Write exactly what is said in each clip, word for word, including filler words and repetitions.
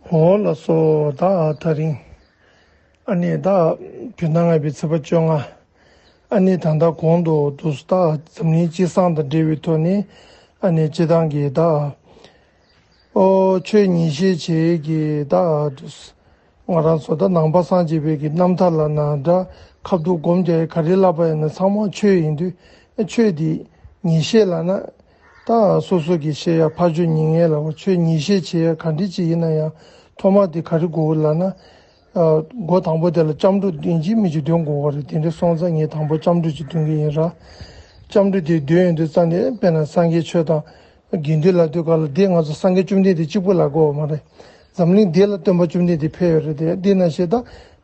འོ་ལགས་སོ། ད་ཐག་རིང་། ཨ་ནི་ད་བོད་ཟླ་ལྔ་པའི་ཚེས་པ་བཅོ་ལྔ། ཨ་ནི་ད་ལྟ་གོང་དུ་འདུག་ད་འཛམ་གླིང་སྤྱི་བསང་དང་འབྲེལ་བའི་ཐོག་ནས། ཨ་ནི་སྤྱི་བཏང་གི་ད་ཨོ་ཆོས་ཉན་བཤད་བྱེད་ཀྱི་ད་འདུག་ང་རང་ཚོ་ད་ནང་པ་སངས་རྒྱས་པའི་གི་རྣམ་ཐར་ལ་ན་འདྲ། ཁ་ཐུག་སྒོམ་རྒྱག་ཡ་ག་རེ་ལབ་པ་ཡིན་ན་ཚང་མ་ཆོས་ཡིན་དུས། ཆོས་འདི་ཉན་བཤད་ལབ་ན། ད་སོ་སོ་གི་བཤད་ཡ་ཕར་ཕྱོགས་ཉན་མཁན་ལ་ཆོས་ཉན་བཤད་བྱེད་ཡ་ག་འདྲ་ཅིག་ཡིན་ན་ཡང་། ཐོག་མ་དེ་ག་རེ་དགོས་ལབ་ན། ཨ། འགོ་དང་པོ་དེ་ལ་སྐྱབས་འགྲོ་འདོན་གྱི་མི་གཅིག་འདོན་དགོས་པ་རེད། དེ་འདྲ་སོང་ཙང་ངས་དང་པོ་སྐྱབས་འགྲོ་ཅིག་འདོན་གྱི་ཡིན་ར། སྐྱབས་འགྲོ་དེ་འདོན་ཡོང་དུས་ཙང་ནས་དཔེར་ན་སངས་རྒྱས་ཆོས་དང་དགེ་འདུན་ལབ་དུས་སྐབས་ལ་འདི་ང་ཚོ་སངས་རྒྱས་བཅོམ་ལྡན་འདས་གཅིག་པུ་ལབ་དགོས་པ་མ་རེད། འཛམ་གླིང་འདི་ལ་སྟོན་པ་བཅོམ་ལྡན་འདས་ཕེབས་ཡོད་རེད་དེ། འདི་ནང་བཞིན་ད་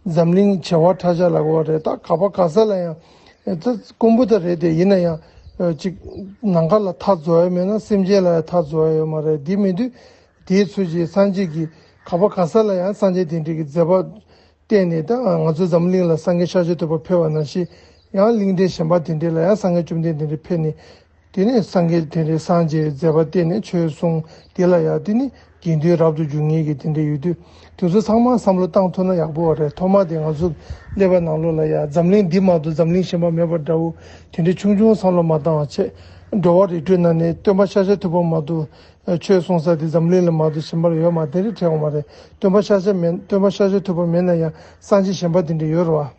འཛམ་གླིང་བྱེ་བ་ཕྲག་བཞག་ལབ་དགོས་པ་རེད། ད་ག་པ་ག་ས་ལ་ཡང་། ཨེ། ད་དཀོན་པོ་ད་རེད་དེ། ཡིན་ན་ཡང་། ཨེ། ཅིག་ནམ་མཁའ་ལ་མཐའ་རྫོགས་ཡ་མེད་ན་སེམས་ཅན་ལ་ཡང་མཐའ་རྫོགས་ཡ་ཡོད་མ་རེད། འདི་མེད་དུས། དེའི་ཚུལ་གྱིས་སངས་རྒྱས་ཀྱིས་ག་པ་ག་ས་ལ་ཡང་སངས་རྒྱས་དེ་འདྲའི་གི་མཛད་པ་བསྟན་ནས། ད་ང་ཚོའི་འཛམ་གླིང་ལ་སངས་རྒྱས་ཤཱཀྱ་ཐུབ་པ་ཕེབས་པ་ནང་བཞིན། ཡང་གླིང་ཕྲན་གཞན་པ་དེ་འདྲའི་ལ་ཡང་སངས་རྒྱས་བཅོམ་ལྡན་འདས་དེ་འདྲ་ཕེབས་ནས། དེ་ནས་སངས་རྒྱས་དེ་འདྲའི་སངས་རྒྱས་མཛད་པ་བསྟན་ནས་ཆོས་གསུངས། དེ་ལ་ཡང་དེ་ནི་དགེ་འདུན་རབ་ཏུ་འབྱུང་མཁན་གྱི་དེ་འདྲ་ཡོད་དུས། དེ་ཚོ་ཚང་མ་བསམ་བློ་བཏང་ཐུབ་ན་ཡག་པོ་རེད། ཐོག་མ་དེ་ང་ཚོ་ཀླད་པ་ནང་ལོགས་ལ་ཡང་འཛམ་གླིང་འདི་མ་གཏོགས་འཛམ་གླིང་གཞན་པ་མེད་པ་འདྲ་བོ། དེ་འདྲའི་ཆུང་ཆུང་བསམ་བློ་མ་བཏང་བ་བྱས། འགྲོ་བ་རིགས་དྲུག་ནང་ནས་སྟོན་པ་ཤཱཀྱ་ཐུབ་པ་མ་གཏོགས། ཆོས་གསུང་ས་དེ་འཛམ་གླིང་ལ་མ་གཏོགས་གཞན་པར་ཡོད་མ་རེད། དེ་འདྲ་དྲན་ཡོད་མ་རེད། སྟོན་པ་ཤཱཀྱ་མེད། སྟོན་པ་ཤཱཀྱ་ཐུབ་པ་མེད་ན་ཡང་སངས་རྒྱས་གཞན་པ་དེ་འདྲ་ཡོད་རེད་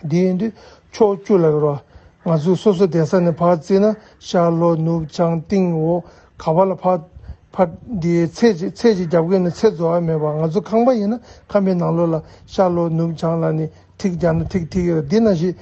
བ། དེ་ཡིན་དུས་ཕྱོགས་བཅུ་ལ་ཡོད་རེད་བ། ང་ཚོས་སོ་སོ་བསྡད་ས་ནས་ཕར་བརྩིས་ན། ཤར་ལྷོ་ནུབ་བྱང་སྟེང་འོག་ག་པ་ལ་ཕར། ཕར་འདི་ཚད་ཅིག་ཚད་ཅིག་རྒྱབ་གིན་ནས་ཚད་རྫོགས་ཡ་མེད་པ། ང་ཚོ་ཁང་པ་ཡིན་ན་ཁང་པའི་ནང་ལོགས་ལ་ཤར་ལྷོ་ནུབ་བྱང་ལ་ནི་ཐིག་རྒྱག་ན་ཐིག་ཐིག་ཡོད་རེད། འདི་ནང་བཞིན།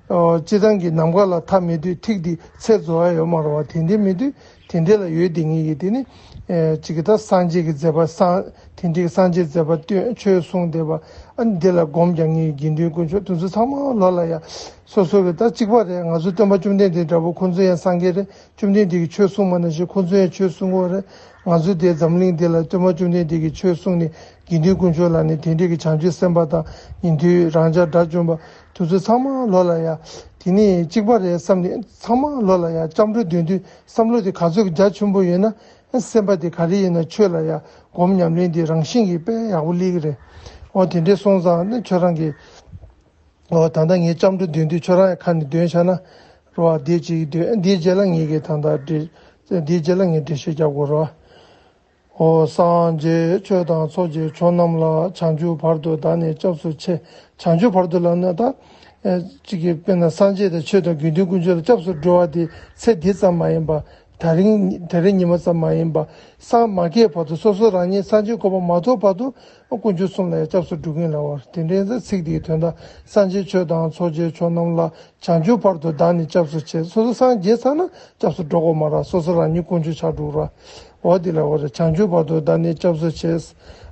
ཨོ། སྤྱིར་བཏང་གི་ནམ་མཁའ་ལ་མཐའ་མེད་དུས་ཐིག་འདི་ཚད་རྫོགས་ཡ་ཡོད་མ་རེད་བ། དེ་འདྲ་མེད་དུས་དེ་འདྲ་ལ་ཡོད་དེ་ངེད་ཀྱི་དེ་ནི། ཨེ། གཅིག་གི་ད་སངས་རྒྱས་ཀྱི་མཛད་པ་སངས། དེ་འདྲའི་གི་སངས་རྒྱས་མཛད་པ་སྟོན། ཆོས་གསུངས་བསྡད་པ། ཨ་ནི་འདི་ལ་སྒོམ་རྒྱག་མཁན་གྱི་དགེ་འདུན་དཀོན་མཆོག་དེ་ཚོ་ཚང་མ་ལོགས་ལ་ཡ། སོ་སོ་གི་ད་གཅིག་པ་རེད། ང་ཚོ་སྟོན་པ་བཅོམ་ལྡན་འདས་འདྲ་པོ་ཁོང་ཚོ་ཡང་སངས་རྒྱས་རེད། བཅོམ་ལྡན་འདས་ཀྱིས་ཆོས་གསུངས་པ་ནང་བཞིན་ཁོང་ཚོ་ཡང་ཆོས་གསུང་གི་ཡོད་རེད། ང་ཚོ་དེ་འཛམ་གླིང་འདི་ལ་སྟོན་པ་བཅོམ་ལྡན་འདས་ཀྱིས་ཆོས་གསུངས་ནས་དགེ་འདུན་དཀོན་མཆོག་ལ་ནི་དེ་འདྲའི་གི་བྱང་ཆུབ་སེམས་དཔའ་དང་ཉན་ཐོས་རང་ཅག་དགྲ་བཅོམ་པ་དེ་ཚོ་ཚང་མ་ལོགས་ལ་ཡ། དེ་ནི་གཅིག་པ་རེད་བསམ་ནས་ཚང་མ་ལོགས་ལ་ཡ་སྐྱབས་འགྲོ་འདོན་དུས་བསམ་བློ་དེ་ག་ཚོད་ཀྱི་རྒྱ་ཆེན་པོ་ཡོད་ན། སེམས་པ་དེ་ག་རེ་ཡིན་ན་ཆོས་ལ་ཡ་སྒོམ་ཉམས་ལེན་དེ་རང་བཞིན་གྱིས་དཔེ་ཡག་པོ་སླེབས་ཀྱི་རེད། འོ། དེ་འདྲས་སོང་ཙང་ནི་ཁྱོད་རང་གིས། འོ། ད་ལྟ་ངས་སྐྱབས་འགྲོ་འདོན་དུས་ཁྱོད་རང་ཡང་ཁ་ནས་འདོན་བྱས་ན། རོ་བ། འདིའི་གཅིག་འདོན། འདིའི་རྗེས་ལ་ངས་ཀྱི་ད་ལྟ་འགྲེལ། འདིའི་རྗེས་ལ་ངས་འགྲེལ་བཤད་རྒྱག་དགོས་རོ། འོ། སངས་རྒྱས་ཆོས་དང་ཚོགས་ཀྱི་མཆོག་རྣམས་ལ། བྱང་ཆུབ་བར་དུ་བདག་ནི་སྐྱབས་སུ་མཆི། བྱང་ཆུབ་བར་དུ་ལབ་ན་ད། ཨེ། གཅིག་གིས་དཔེར་ན་སངས་རྒྱས་དང་ཆོས་དང་དགེ་འདུན་དཀོན་མཆོག་ལ་སྐྱབས་སུ་འགྲོ་བ་དེ་ཚེ་འདི་ཙམ་མ་ཡིན་པ། ད་རིང་། ད་རིང་ཉི་མ་ཙམ་མ་ཡིན་པ། སངས་མ་རྒྱས་བར་དུ། སོ་སོ་རང་ཉིད་སངས་རྒྱས་གོ་འཕང་མ་ཐོབ་བར་དུ་དཀོན་མཆོག་གསུམ་ལ་ཡང་སྐྱབས་སུ་འགྲོ་གིན་ལབ་པ་རེད། དེ་འདྲའི་ཚེ་ཚིག་འདིའི་དོན་དག་སངས་རྒྱས་ཆོས་དང་ཚོགས་ཀྱི་མཆོག་རྣམས་ལ། བྱང་ཆུབ་བར་དུ་བདག་ནི་སྐྱབས་སུ་མཆི། སོ་སོ་སངས་རྒྱས་ཚར་ན་སྐྱབས་སུ་འགྲོ་དགོས་མ་རེད། སོ་སོ་རང་ཉིད་དཀོན་མཆོག་ཆགས་འགྲོ་ར། འོ་དེ་ལ་འོ་རེད། བྱང་ཆུབ་བར་དུ་བདག་ནི་སྐྱབས་སུ་མཆི།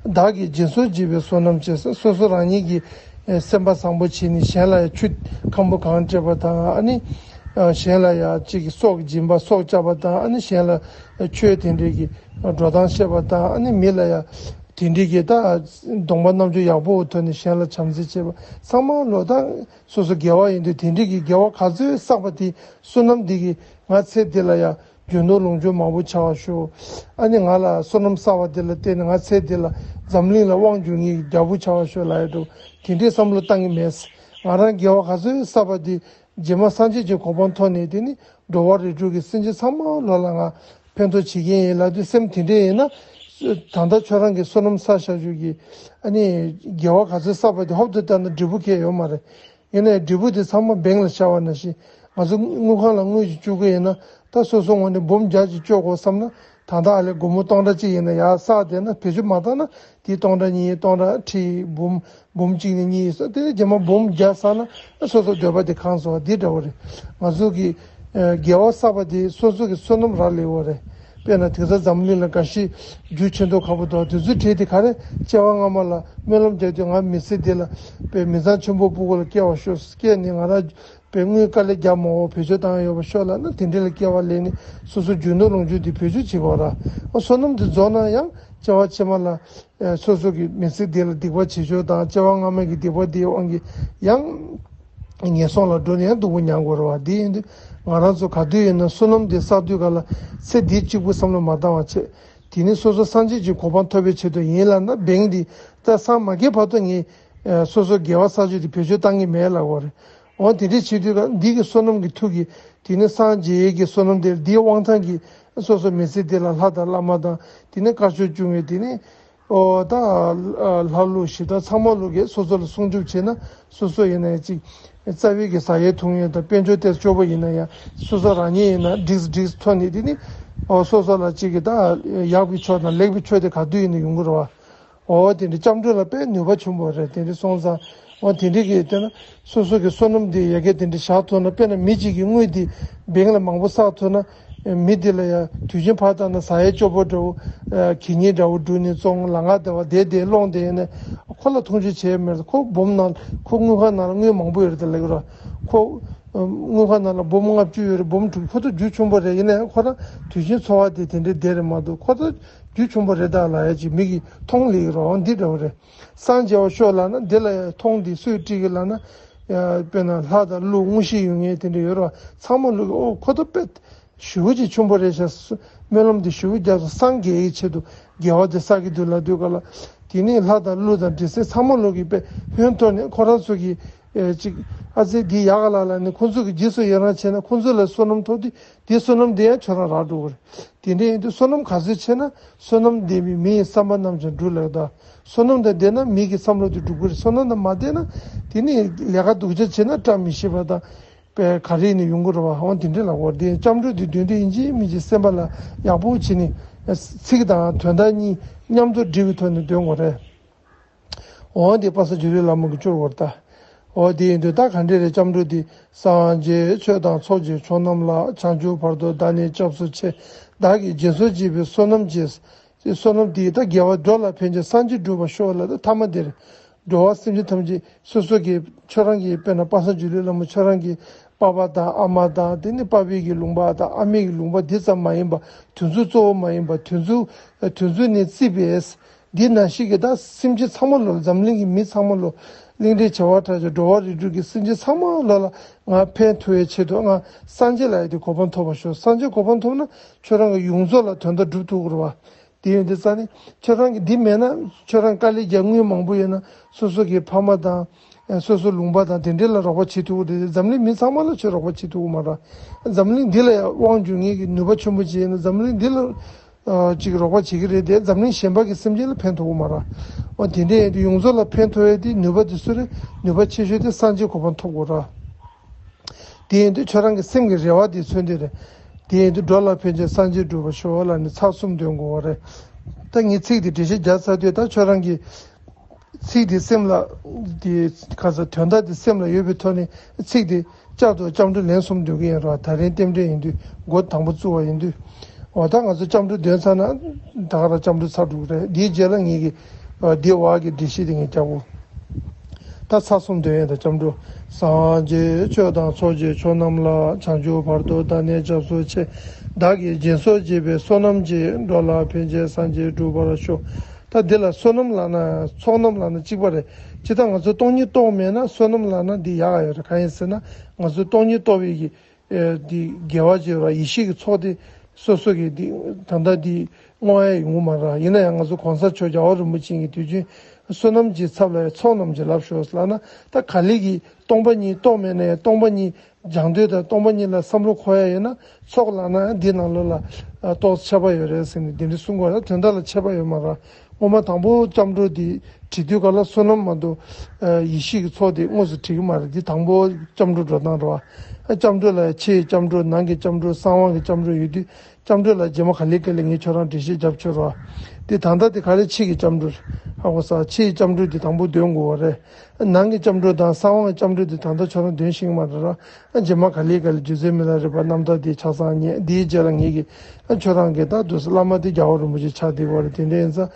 བདག་གིས་སྦྱིན་སོགས་བགྱིས་པའི་བསོད་ནམས་ཀྱིས། སོ་སོ་རང་ཉིད་ཀྱིས་སེམས་པ་བཟང་པོ་བྱས་ནས་གཞན་ལ་ཡང་ཆུ་ཁམ་བུ་གང་སྤྲད་པ་དང་། ཨ་ནི་གཞན་ལ་ཡང་གཅིག་གི་སྲོག་སྦྱིན་པ་སྲོག་བསྐྱབས་པ་དང་། ཨ་ནི་གཞན་ལ་ཆོས་དེ་འདྲའི་གི་འགྲོ་སྟངས་བཤད་པ་དང་། ཨ་ནི་མི་ལ་ཡང་དེ་འདྲའི་གི་ད་གདོང་པ་རྣམ་འགྱུར་ཡག་པོ་ཐོག་ནས་གཞན་ལ་བྱམས་བརྩེ་བྱེད་པ་ཚང་མ་ལོ། ད་སོ་སོ་དགེ་བ་ཡིན་དུས་དེ་འདྲའི་གི་དགེ་བ་ག་ཚོད་བསགས་པ་དེ་བསོད་ནམས་འདི་གིས་ང་ཚེ་འདི་ལ་ཡང་རྒྱུ་ནོར་ལོངས་སྤྱོད་མང་པོ་ཆགས་པར་ཤོག། ཨ་ནི་ང་ལ་བསོད་ནམས་བསགས་པ་དེ་ལ་བརྟེན་ནས་ང་ཚེ་འདི་ལ་འཛམ་གླིང་ལ་དབང་བསྒྱུར་མཁན་གྱི་རྒྱལ་པོ་ཆགས་པར་ཤོག་ལབ་ཡ་འདུག། དེ་འདྲའི་བསམ་བློ་བཏང་གི་མེད། ང་རང་དགེ་བ་ག་ཚོད་བསགས་པ་དེ་རྗེས་མ་སངས་རྒྱས་ཀྱི་གོ་འཕང་ཐོབ་ནས། དེ་ནི་འགྲོ་བ་རིགས་དྲུག་གི་སེམས་ཅན་ཚང་མ་ལོ་ལ་ང་ཕན་ཐོགས་བྱེད་ཀྱི་ཡིན་ལབ་དུས། སེམས་དེ་འདྲ་ཡིན་ན། ད་ལྟ་ཁྱོད་རང་གིས་བསོད་ནམས་བསགས་བཞག་རྒྱུ་གི། ཨ་ནི་དགེ་བ་ག་ཚོད་བསགས་པ་དེ་ཧོབ་ཏེ་བལྟས་ན་འབྲས་བུ་གང་ཡང་ཡོད་མ་རེད། ཡིན་ནའི་འབྲས་བུ་དེ་ཚང་མ་བེང་ལ་ཤར་བ་ནང་བཞིན། ང་ཚོ་དངུལ་ཁང་ལ་དངུལ་ཞིག་བཅུག་གི་ཡིན་ན། ད་སོ་སོ་ངོས་ནས་འབུམ་བརྒྱ་ཅིག་བཅུག་དགོས་བསམ་ན། ད་ལྟ་ཨ་ལས་སྒོར་མོ་སྟོང་ཕྲག་གཅིག་ཡིན་ན་ཡར་བསགས་བསྡད་ན། བེད་སྤྱོད་མ་བཏང་ན་དེ་སྟོང་ཕྲག་གཉིས། སྟོང་ཕྲག་ཁྲི་འབུམ། འབུམ་གཅིག་ནས་གཉིས་སོགས། དེ་ནས་རྗེས་མ་འབུམ་བརྒྱ་བསགས་ན་སོ་སོ་འདོད་པ་དེ་གང་སོང་བ་འདི་འདྲ་བོ་རེད། ང་ཚོ་གི་ཨ་དགེ་བ་བསགས་པ་དེ་སོ་སོ་གི་བསོད་ནམས་རག་ལས་པ་རེད། དཔེར་ན་དེང་སང་འཛམ་གླིང་ལ་འགའ་ཤས་རྒྱུ་ཆེ་མདོག་ཁ་པོ་འདུག། དེ་ཚོའི་གྲས་དེ་ག་རེ། སྐྱེ་བ་སྔ་མ་ལ་སྨོན་ལམ་རྒྱག་དུས། ང་མི་ཚེ་འདི་ལ་དཔེ་མི་ཚང་ཆེན་པོ་ཕྲུ་གུ་ལ་སྐྱེ་བ་ཤོག། སྐྱེས་ནས་ང་རང་དཔེ་དངུལ་དཀའ་ལས་རྒྱག་མ་འོ་བེད་སྤྱོད་བཏང་ཡོད་པ་ཤོག་ལབ་ན། དེ་འདྲ་ལ་སྐྱེ་བ་ལེན་ནས་སོ་སོ་རྒྱུ་ནོར་ལོངས་སྤྱོད་དེ་བེད་སྤྱོད་བྱེད་དགོས་ར། ཨ་བསོད་ནམས་དེ་རྫོགས་ན་ཡང་སྐྱེ་བ་ཕྱི་མ་ལ་ཨ་སོ་སོ་གི་མི་ཚེ་འདི་ལ་སྡིག་པ་བྱེད་ཕྱོགས་དང་། སྐྱེ་བ་སྔ་མ་གི་སྡིག་པ་དེའི་དབང་གིས་ཡང་ངན་སོང་ལ་འགྲོ་ནས་ཡང་སྡུག་པོ་མྱང་དགོས་རེད་བ། དེ་ཡིན་དུས་ང་རང་ཚོ་ག་དུས་ཡིན་ན་བསོད་ནམས་དེ་བསགས་དུས་ག་ལ་ཚེ་འདི་གཅིག་པུ་བསམ་བློ་མ་བཏང་བ་བྱས། དེ་ནི་སོ་སོ་སངས་རྒྱས་ཀྱི་གོ་འཕང་ཐོབ་པའི་ཆེད་དུ་ཡིན་ལབ་ན། བེང་འདི་ད་སངས་མ་རྒྱས་བར་དུ་ངས་ཨ་སོ་སོ་དགེ་བ་བསགས་རྒྱུ་དེ་བེད་སྤྱོད་བཏང་གི་མེད་ལབ་དགོས་རེད། འོ་དེ་འདྲའི་བྱེད་དུས་ཀ་འདི་གི་བསོད་ནམས་ཀྱི་མཐུ་གིས་དེ་ནི་སངས་རྒྱས་ཀྱི་བསོད་ནམས་དེ་འདིའི་དབང་ཐང་གིས་སོ་སོ་མི་ཚེ་འདི་ལ་ལྷ་དང་བླ་མ་དང་དེ་ནི་དཀར་ཕྱོགས་བཅུ་གཉིས། དེ་ནི་ཨོ་ད་ལྷ་ཀླུ་གཞི་བདག་ཚང་མ་ལུགས་ཀྱིས་སོ་སོ་ལ་སྲུང་སྐྱོབ་བྱས་ན། སོ་སོ་ཡིན་ན་ཡང་ཅིག་རྩ་བའི་གི་ཟ་ཡས་འཐུང་ཡས་དང་དཔལ་འབྱོར་དེ་སྐྱོ་པོ་ཡིན་ན་ཡང་སོ་སོ་རང་ཉིད་ཡིན་ན་འགྲིགས་འགྲིགས་ཐོན་ནས། དེ་ནི་ཨོ་སོ་སོ་ལ་ཅིག་གི་ད་ཡག་པའི་ཕྱོགས་དང་ལེགས་པའི་ཕྱོགས་དེ་ག་དུས་ཡིན་ན་ཡོང་གི་རེད་བ། འོ་དེ་འདྲའི་སྐྱབས་འགྲོ་ལ་དཔེ་ནུས་པ་ཆེན་པོ་རེད། དེ་འདྲའི་སོང་ཙང་འོ་དེ་འདྲའི་གི་དེ་ན་སོ་སོ་གི་བསོད་ནམས་དེ་ཡ་གི་དེ་འདྲའི་བཞག་ཐུབ་ན། དཔེར་ན་མི་གཅིག་གི་དངུལ་དེ་བེང་ལ་མང་པོ་བསགས་ཐུབ་ན། མི་དེ་ལ་ཡང་དུས་ཆེན་ཕར་བཏང་ན་ཟ་ཡས་སྐྱོ་པོ་འདྲ་བོ། ཨ་གད་སྙིགས་འདྲ་བོ་བསྒྲུགས་ནས་བཙོང་། ལ་ང་བདེ་བ་བདེ་བདེ་སློང་བསྡད་ཡོད་ན་ཁོ་ལ་མཐོང་ཆུང་བྱས་མེད། ཁོ་སྦོམ་ནང་ཁོ་དངུལ་ཁང་ནང་ལ་དངུལ་མང་པོ་ཡོད་རེད་དེ་ལབ་ཀྱི་རེད། ཁོ་ཨ་དངུལ་ཁང་ནང་ལ་སྦོམ་ལྔ་བཅུ་ཡོད་རེད། སྦོམ་དྲུག་ཁོ་ཚོ་རྒྱུ་ཆེན་པོ་རེད། ཡིན་ན་ཡང་ཁོ་རང་དུས་ཆེན་འཚོ་བ་དེ་དེ་འདྲའི་བདེ་རེད་མ་གཏོགས། ཁོ་ཚོ་རྒྱུ་ཆེན་པོ་རེད་ད་ལབ་ཡ་ཅིག་མི་གིས་མཐོང་ལེ་ཀྱི་རེད། འོ་འདི་འདྲ་བོ་རེད། སངས་རྒྱས་པ་ཤོག་ལབ་ན་འདི་ལ་ཡང་མཐོང་འདི་སུས་སྤྲད་ཀྱི་ལབ་ན། ཡ་དཔེར་ན་ལྷ་དང་ཀླུ་དངོས་གཞི་ཡོད་མཁན་དེ་འདྲ་ཡོད་རེད་བ། ཚང་མ་ལུགས་ཀྱི་ཨོ་ཁོ་ཚོ་དཔེ་ཞེ་པོ་ཅིག་ཆེན་པོ་རེད་ཤག་སྨོན་ལམ་དེ་ཞེ་པོ་རྒྱབ་སོང་། སངས་རྒྱས་ཀྱི་ཆེད་དུ་དགེ་བ་དེ་བསགས་ཀྱི་འདུག་ལབ་དུས་ག་ལ། དེ་ནས་ལྷ་དང་ཀླུ་དང་འདྲེ་སྲིན་ཚང་མ་ལུགས་ཀྱི་དཔེ་ཕན་ཐོགས་ནས་ཁོ་རང་ཚོ་གི་ཨེ་ཅིག་ཨ་ཙི་འདི་ཡག་ག་ལ་ལབ་ནས་ཁོ་ཚོ་གི་རྗེས་སུ་ཡི་རང་བྱས་ན། ཁོ་ཚོ་ལ་བསོད་ནམས་ཐོབ་དུས་དེ་བསོད་ནམས་དེ་ཡང་ཁྱོད་རང་རག་འགྲོ་གི་རེད། དེ་འདྲ་ཡིན་དུས་བསོད་ནམས་ག་ཚོད་ཆེ་ན་བསོད་ནམས་ལྡན་པའི་མི་ཡི་བསམ་པ་རྣམས་ཀྱང་འགྲུབ་ལབ་ད། བསོད་ནམས་དང་ལྡན་ན་མི་གི་བསམ་བློ་དེ་འགྲུབ་ཀྱི་རེད། བསོད་ནམས་དང་མ་ལྡན་ན་དེ་ནི་ལས་ཀ་སྡུག་ཅག་བྱས་ན་བཀྲ་མི་ཤིས་པ་དང་། པའི་ག་རེ་ནས་ཡོང་གི་རེད་བ། འོ་དེ་འདྲས་ལབ་དགོས་རེད། དེ་སྐྱབས་འགྲོ་དེ་འདོན་དུས་ཡིན་གཅིག་མིན་གཅིག་སེམས་པ་ལ་ཡག་པོ་བྱས་ནས་ཚིག་དང་དོན་དག་གཉིས་མཉམ་དུ་སྒྲིལ་བའི་ཐོག་ནས་འདོན་དགོས་རེད། འོ་དེ་པ་སངས་རྒྱས་ལྷ་མོ་གི་སྐྱོར་བར་ལྟ། འོ་དེ་ཡིན་དུས་ད་ག་འདྲས་རེད། སྐྱབས་འགྲོ་དེ། སངས་རྒྱས་ཆོས་དང་ཚོགས་ཀྱི་མཆོག་རྣམས་ལ། བྱང་ཆུབ་བར་དུ་བདག་ནི་སྐྱབས་སུ་མཆི། བདག་གིས་སྦྱིན་སོགས་བགྱིས་པའི་བསོད་ནམས་ཀྱིས། བསོད་ནམས་དེས་ད་དགེ་བ་འགྲོ་ལ་ཕན་ཕྱིར་སངས་རྒྱས་འགྲུབ་པར་ཤོག་ལབ་ད། ཐ་མ་དེར་འགྲོ་བ་སེམས་ཅན་ཐམས་ཅད་སོ་སོ་གི་ཁྱོད་རང་གི་དཔེར་ན་པ་སངས་རྒྱས་ལྷ་མོ་ཁྱོད་རང་གི་པ་ཕ་དང་ཨ་མ་དང་དེ་ནི་པ་ཕའི་གི་ལུང་པ་དང་ཨ་མའི་གི་ལུང་པ་འདི་ཙམ་མ་ཡིན་པ། དེ་ཚོ་གཙོ་བོ་མ་ཡིན་པ། དེ་ཚོ་དེ་ཚོ་ནི་བརྩིས་པས། འདི་ནང་བཞིན་གྱི་ད་སེམས་ཅན་ཚང་མ་ལོ། འཛམ་གླིང་གི་མི་ཚང་མ་ལོ། གླིང་ཕྲན་བྱེ་བ་ཕྲག་བཞི་འགྲོ་བ་རིགས་དྲུག་གི་སེམས་ཅན་ཚང་མ་ལོ་ལ་ང་ཕན་ཐོགས་པའི་ཆེད་དུ་ང་སངས་རྒྱས་ལ་ཡི་དེ་གོ་འཕང་ཐོབ་པར་ཤོག་སངས་རྒྱས་གོ་འཕང་ཐོབ་ན་ཁྱོད་རང་གི་ཡོངས་རྫོགས་ལ་དོན་དག་སྒྲུབ་ཐུབ་ཀྱི་རེད་བ། དེ་ཡིན་དུས་ཙང་ནི་ཁྱོད་རང་གི་འདི་མེད་ན། ཁྱོད་རང་དཀའ་ལས་རྒྱག་དངུལ་མང་པོ་ཡོད་ན་སོ་སོ་གི་ཕ་མ་དང་སོ་སོ་ལུང་པ་དང་དེ་འདྲས་ལ་རོགས་པ་བྱེད་ཐུབ་ཀྱི་རེད། འཛམ་གླིང་མི་ཚང་མ་ལ་ཁྱོད་རོགས་པ་བྱེད་ཐུབ་ཀྱི་མ་རེད། འཛམ་གླིང་འདི་ལ་ཡང་དབང་སྒྱུར་མཁན་གྱི་ནུས་པ་ཆེན་པོ་ཅིག་ཡོད་ན་འཛམ་གླིང་འདི་ལ་ཨ་ཅིག་རོགས་པ་བྱེད་ཀྱི་རེད་དེ། འཛམ་གླིང་གཞན་པ་གི་སེམས་ཅན་ལ་ཕན་ཐོགས་ཀྱི་མ་རེད། འོ་དེ་འདྲས་ཡིན་དུས་ཡོངས་རྫོགས་ལ་ཕན་ཐོགས་ཡས་དེ་ནུས་པ་དེ་སུ་རེད། ནུས་པ་ཆེ་ཤོས་དེ་སངས་རྒྱས་གོ་འཕང་ཐོབ་དགོས་རེད། དེ་ཡིན་དུས་ཁྱོད་རང་གི་སེམས་ཀྱི་རེ་བ་དེ་མཚོན་དེ་རེད། དེ་ཡིན་དུས་འགྲོ་ལ་ཕན་ཕྱིར་སངས་རྒྱས་འགྲུབ་པར་ཤོག་ལབ་ནས་ཚར་གསུམ་འདོན་དགོས་པ་རེད། ད་ངས་ཚིག་དེ་འགྲེལ་བཤད་རྒྱག་ཚར་དུས་ད་ཁྱོད་རང་གི་ཚིག་དེ་སེམས་ལ་དེ་ག་ས་དོན་དག་དེ་སེམས་ལ་ཡོད་པའི་ཐོག་ནས་ཚིག་དེ་བསྐྱར་དུ་སྐྱབས་འགྲོ་ལན་གསུམ་འདོན་གྱི་ཡིན་ར། ད་རིང་རྟེན་འབྲེལ་ཡིན་དུས་སྒོ་དང་པོ་བཙུགས་པ་ཡིན་དུས། འོ་ད་ང་ཚོ་སྐྱབས་འགྲོ་འདོན་ཚར་ན་ད་ག་རང་སྐྱབས་འགྲོ་ཚར་འགྲོ་གི་རེད། དེའི་རྗེས་ལ་ངེད་ཀྱི་འོ་དེའི་བར་གྱི་འགྲེལ་བཤད་དེ་ངས་རྒྱག་གོ། ད་ཚར་གསུམ་འདོན་ཡས་དང་སྐྱབས་འགྲོ། སངས་རྒྱས་ཆོས་དང་ཚོགས་ཀྱི་མཆོག་རྣམས་ལ། བྱང་ཆུབ་བར་དུ་བདག་ནི་སྐྱབས་སུ་མཆི། བདག་གིས་སྦྱིན་སོགས་བགྱིས་པའི་བསོད་ནམས་ཀྱིས། འགྲོ་ལ་ཕན་ཕྱིར་སངས་རྒྱས་འགྲུབ་པར་ཤོག་ད་འདི་ལ་བསོད་ནམས་ལབ་ན་ཚོགས་རྣམས་ལབ་ན་གཅིག་པ་རེད། ཇི་ལྟར་ང་ཚོ་སྟོང་ཉིད་རྟོགས་མེད་ན་བསོད་ནམས་ལབ་ན་འདི་ཡག་ག་ཡོད་རེད། གང་ཡིན་ཟེར་ན་ང་ཚོ་སྟོང་ཉིད་རྟོགས་པའི་གི་ཨེ་འདི་དགེ་བ་བྱེད་པ་ཡེ་ཤེས་ཀྱི་ཚོགས་དེ་སོ་སོ་གི་འདི་ད་ལྟ་འདི་བསྔོ་ཡ་ཡོང་གི་མ་རེད། ཡིན་ན་ཡང་ང་ཚོ་གོང་ས་མཆོག་རྒྱལ་བ་རིན་པོ་ཆེ་གིས་དུས་རྒྱུན་བསོད་ནམས་ཀྱི་ཚབ་ལ་ཡང་ཚོགས་རྣམས་ཀྱི་ལག་ཤོག་ལབ་ན། ད་ག་ལེ་གི་སྟོང་པ་ཉིད་རྟོགས་མེད་ན་ཡང་སྟོང་པ་ཉིད་སྦྱང་འདོད་དང་སྟོང་པ་ཉིད་ལ་བསམ་བློ་འཁོར་ཡ་ཡོད་ན་ཚོགས་ལབ་ན་འདི་ནང་ལོགས་ལ་ཨ་རྟོགས་ཁྱད་པར་ཡོད་རེད་ཟེར་ནས་འདི་འདྲ་གསུང་གི་ཡོད་རེད། དོན་དག་ལ་ཁྱད་པར་ཡོད་མ་རེད། སྔོན་མ་དང་པོ་སྐྱབས་འགྲོ་འདི་བྲིས་དུས་ག་ལ་བསོད་ནམས་མ་གཏོགས་ཨ་ཡེ་ཤེས་ཀྱི་ཚོགས་དེ་དངོས་སུ་བྲིས་ཀྱི་མ་རེད། འདི་དང་པོ་སྐྱབས་འགྲོ་འགྲོ་སྟངས་རེད་བ། ཨ་སྐྱབས་འགྲོ་ལ་ཡང་ཕྱི་ཡི་སྐྱབས་འགྲོ། ནང་གི་སྐྱབས་འགྲོ། གསང་དབང་གི་སྐྱབས་འགྲོ་ཡོད་དུས་སྐྱབས་འགྲོ་ལ་རྗེས་མ་ག་ལེ་ག་ལེ་ངས་ཁྱོད་རང་འགྲེལ་བཤད་རྒྱབ་ཆོག་རེད་བ། འདི་ད་ལྟ་དེ་ག་ལེ་ཕྱི་གི་སྐྱབས་འགྲོ་ཧ་གོ་ས། ཕྱི་ཡི་སྐྱབས་འགྲོ་འདི་དང་པོ་འདོན་དགོས་པ་རེད། ནང་གི་སྐྱབས་འགྲོ་དང་གསང་དབང་གི་སྐྱབས་འགྲོ་འདི་ད་ལྟ་ཁྱོད་རང་འདོན་ཤེས་ཀྱི་མ་རེད་ར། རྗེས་མ་ག་ལེ་ག་ལེ་རྗེ་བཙུན་མི་ལ་རས་པ་རྣམ་ཐར་འདི་ཆ་ཚང་ཉན། འདིའི་རྗེས་ལ་ངེད་ཀྱིས་ཁྱོད་རང་གི་ད་དུས་སུ་བླ་མ་དེ་རྒྱལ་བ་རིན་པོ་ཆེ་ཆགས་བསྡད་པ་རེད། དེ་འདྲ་ཡིན་ཙང་།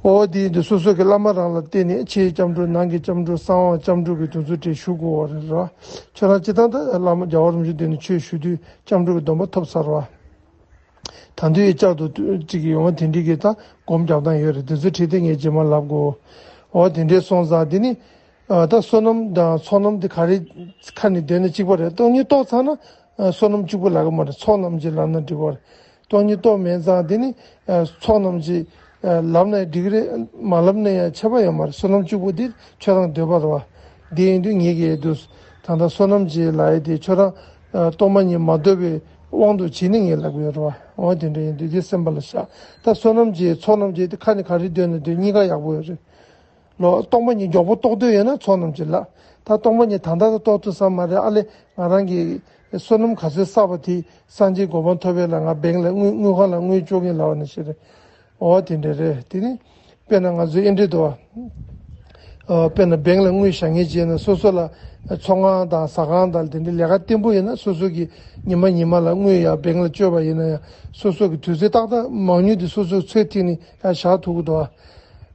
འོ་དེ་ཡིན་དུས་སོ་སོ་གི་བླ་མ་རང་ལ་བརྟེན་ནས་ཕྱིའི་སྐྱབས་འགྲོ། ནང་གི་སྐྱབས་འགྲོ། གསང་དབང་སྐྱབས་འགྲོ་གི་དུས་ཚོད་དེ་ཞུ་དགོས་པ་རེད་ར། ཁྱོད་རང་སྤྱིར་བཏང་ད་བླ་མ་རྒྱལ་བ་རིན་པོ་ཆེ་མདུན་ནས་ཆོས་ཞུ་དུས་སྐྱབས་འགྲོ་གི་སྡོམ་པ་ཐོབ་ཚར་བ། ད་དུང་ཡང་བསྐྱར་དུ་ཅིག་ཡོང་བ་དེ་འདྲའི་གི་ད་སྒོམ་རྒྱག་སྟངས་ཡོད་རེད། དེ་ཚོ་བྲིས་ཏེ་ངས་རྗེས་མ་ལབ་དགོས། འོ་དེ་འདྲའི་སོང་ཙང་དེ་ནི་ཨ་ད་བསོད་ནམས་དང་ཚོགས་རྣམས་དེ་ག་རེ་ཁ་ནས་འདོན་ན་གཅིག་པ་རེད། སྟོང་ཉིད་རྟོགས་ཚར་ན་ཨ་བསོད་ནམས་གཅིག་པ་ལབ་ཀྱི་མ་རེད། ཚོགས་རྣམས་ཀྱི་ལབ་ན་འགྲིག་པ་རེད། སྟོང་ཉིད་རྟོགས་མེད་ཙང་དེ་ནི་ཚོགས་རྣམས་ཀྱིས་ལབ་ན་འགྲིག་གི་རེད། མ་ལབ་ན་ཡང་ཁྱད་པར་ཡོད་མ་རེད། བསོད་ནམས་གཅིག་པོ་དེ་ཁྱོད་རང་འདོད་པ་རེད་བ། དེ་ཡིན་དུས་ངེད་ཀྱིས་དུ་ད་ལྟ་བསོད་ནམས་ཀྱིས་ལབ་ཡས་དེ་ཁྱོད་རང་སྟོང་པ་ཉིད་མ་འདོད་པའི་དབང་དུ་བྱས་ནས་ངས་ལབ་ཀྱི་ཡོད་རེད་བ། འོ་དེ་འདྲ་ཡིན་དུས་དེ་སེམས་པ་ལ་བཞག་ད་བསོད་ནམས་ཀྱིས་ཚོགས་རྣམས་ཀྱིས་དེ་ཁ་ནས་ག་རེ་འདོད་ན་འདོད་གཉིས་ཀ་ཡག་པོ་ཡོད་རེད། ལོ། སྟོང་པ་ཉིད་མགྱོགས་པོ་རྟོགས་འདོད་ཡོད་ན་ཚོགས་རྣམས་ཀྱིས་ལབ། ད་སྟོང་པ་ཉིད་ད་ལྟ་རྟོགས་ཐུབ་ས་མ་རེད། ཨ་ལེ། ང་རང་གིས་བསོད་ནམས་ག་ཚོད་བསགས་པ་དེ་སངས་རྒྱས་གོ་འཕང་ཐོབ་པའི་ལ་ང་བེང་ལ་དངུལ་དངུལ་ཁང་ལ་དངུལ་བཅོལ་མཁན་ལབ་པ་ནང་བཞིན་རེད། འོ་དེ་འདྲ་རེད། དེ་ནི་དཔེར་ན་ང་ཚོའི་ཨེ་འདྲ་འདུག་བ། དཔེར་ན་བེང་ལ་དངུལ་བཞག་མཁན་བྱས་ན་སོ་སོ་ལ་ཚོང་ཁང་དང་ཟ་ཁང་དང་དེ་འདྲའི་ལས་ཀ་བརྟན་པོ་ཡིན་ན་སོ་སོ་གིས་ཉི་མ་ཉི་མ་ལ་དངུལ་ཡར་བེང་ལ་བཅོལ་བ་ཡིན་ན་ཡང་སོ་སོ་གི་དུས་ཚོད་ཏག་ཏག་མང་ཉུང་དེ་སོ་སོའི་ཚོད་ཐིག་ནས་ཡར་བཞག་ཐུབ་ཀྱི་འདུག་བ།